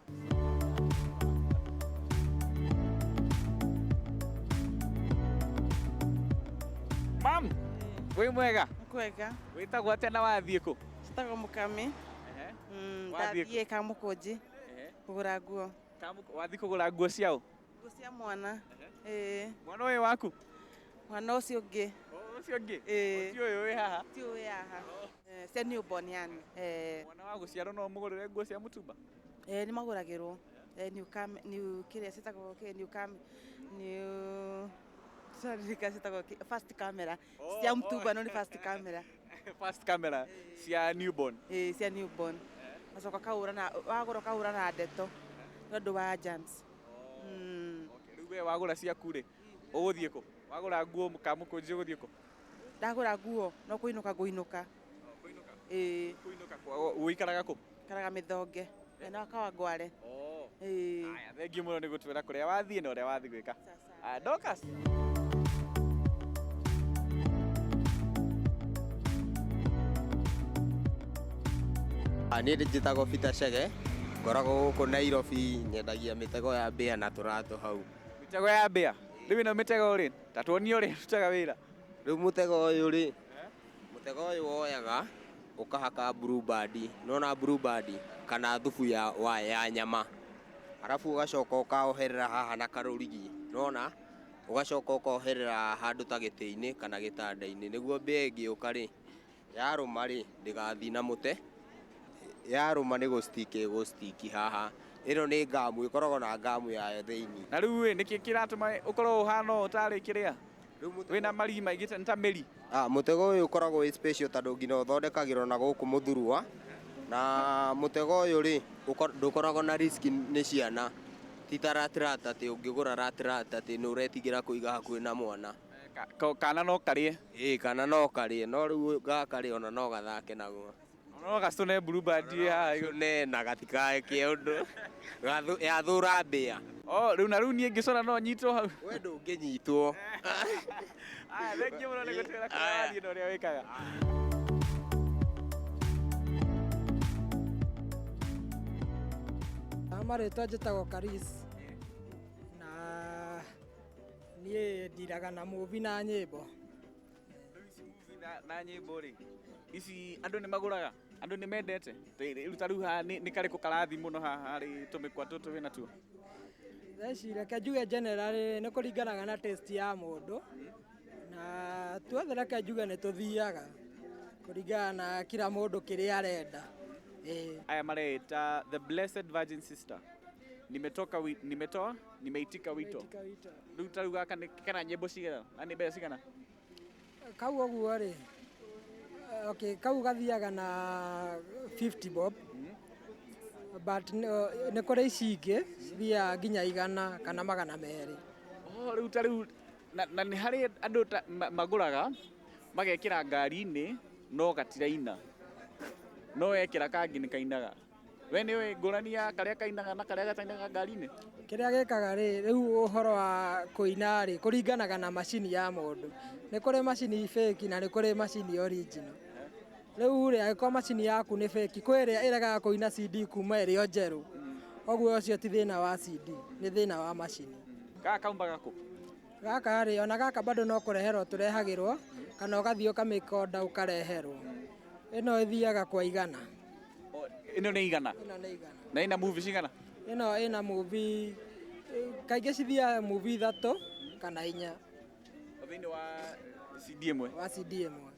Mam, wĩ mwega? Kwega. Wĩtagwo atĩa na wathiĩ kũ? Njĩtagwo Mũkami. Wathiĩ kũ? Ndathiĩ Kamũkũnji kũgũra nguo. Wathiĩ kũgũra nguo ciao? Nguo cia mwana. Ĩĩ. Mwana ũyũ waku? Mwana ũcio ũngĩ. Ũcio ũngĩ? Ĩĩ. Ti ũyũ wĩ haha? Ti ũyũ wĩ haha. Cia newborn yani. Mwana wa gũciarwo no ũmũgũrĩre nguo cia mũtumba? Ĩĩ, nĩ magũragĩrwo. New cam, new kĩrĩa ciĩtagwo kĩ, new cam, new, sorry, ciĩtagwo kĩ, first camera. Cia mũtumba no nĩ first camera. First camera cia newborn. Ĩĩ, cia newborn. Wacoka ũkahũra na wagũra ũkahũra na ndeto nĩ ũndũ wa germs. Rĩu we wagũra ciaku rĩ, ũgũthiĩ kũ? Wagũra nguo Kamũkũnji ũgũthiĩ kũ? Ndagũra nguo no kũinũka ngũinũka. Ĩĩ. Kũinũka ũikaraga kũ? Ikaraga Mĩthonge mwena wa Kawangware. Ĩĩ. Aya, thengiũ mũno nĩ gũtwĩra kũrĩa wathiĩ na ũrĩa wathiĩ gwĩka. Aya, Dorcas. Niĩ njĩtagwo Peter Chege, ngoragwo gũkũ Nairobi, nyendagia mĩtego ya mbĩa na tũratũ hau. Mĩtego ya mbĩa? Rĩu ĩno mĩtego rĩ, ta tuonie ũrĩa ĩrutaga wĩra. Rĩu mũtego ũyũ rĩ, mũtego ũyũ woyaga ũkahaka Blue Band, nĩwona Blue Band kana thubu ya nyama, arabu ũgacoka ũkaoherera haha na karũrigi, nĩwona, ũgacoka ũkoherera handũ ta gĩtĩ-inĩ kana gĩtanda-inĩ, nĩguo mbĩa ĩngĩũka rĩ, yarũma rĩ, ndĩgathiĩ na mũte, yarũma nĩ gũstick ĩgũstick haha. Ĩno nĩ ngamu, ĩkoragwo na ngamu yayo thĩinĩ. Na rĩu ĩ, nĩkĩ kĩratũma ũkorwo ũhana ũũ tarĩ kĩrĩa? Wĩna marigi maingĩ nĩ ta mĩri. Mũtego ũyũ ũkoragwo wĩ special tondũ nginya ũthondekagĩrwo na gũkũ mũthurwa, na mũtego ũyũ rĩ, ndũkoragwo na risk nĩ ciana. Ti ta ratirata atĩ ũngĩgũra ratirata atĩ nĩ ũretigĩra kũiga hakuhĩ na mwana. Kana no karĩe? Ĩĩ, kana no karĩe, no rĩu gaka rĩ, ona no gathake naguo. No gacũne Blueband ĩ haha igũrũ. Ne na gatikae ũndũ. Yathũra mbĩa. Oh, rĩu na rĩu niĩ ngĩcora no nyitwo hau. We ndũngĩnyitwo. Aya, thengiũ mũno nĩ gũtwĩra kũrĩa wathiĩ na ũrĩa wĩkaga. Marĩtwa njĩtagwo Karis na niĩ ndiraga na movie na nyĩmbo. Rĩu ici movie na nyĩmbo rĩ, ici andũ nĩ magũraga, andũ nĩ mendete. Rĩu ta rĩu haha nĩ karĩkũ karathi mũno haha harĩ tũmĩkwa tũtũ wĩna tuo? Thaa ici reke njuge generally nĩ kũringanaga na taste ya mũndũ, na tuothe reke njuge nĩ tũthiaga kũringana na kila mũndũ kĩrĩa arenda. Aya mareita The Blessed Virgin Sister. Nimetoka nimetoa, nimeitika wito. Rĩu ta rĩu gaka nĩ kana nyĩmbo cigana na nĩ mbeca cigana? Kau ũguo rĩ, okay, kau gathiaga na 50 bob, but nĩ kũrĩ ici ingĩ cithiaga nginya 100 kana 200. Oh, rĩu ta rĩu na nĩ harĩ andũ magũraga magekĩra ngari-inĩ no gatiraina, no wekĩra kangĩ nĩ kainaga. We nĩ ũĩ ngũrani ya karĩa kainaga na karĩa gatainaga ngari-inĩ? Kĩrĩa gĩkaga rĩ, rĩu ũhoro wa kũina rĩ, kũringanaga na macini ya mũndũ. Nĩ kũrĩ macini fake na nĩ kũrĩ macini original. Rĩu rĩ, angĩkorwo macini yaku nĩ fake, kwĩ ĩrĩa ĩregaga kũina CD kuma ĩrĩ o njerũ. Ũguo ũcio ti thĩna wa CD, nĩ thĩna wa macini. Gaka kaumaga kũ? Gaka rĩ, ona gaka bado no kũreherwo tũrehagĩrwo, kana ũgathiĩ ũkamĩkonda ũkareherwo. Ĩno ĩthiaga kwa 100. Ĩno nĩ 100? Ĩno nĩ 100. Na ĩna movie cigana? Ĩno ĩna movie, kaingĩ cithiaga movie 3 kana 4. Thĩinĩ wa CD ĩmwe? Wa CD ĩmwe.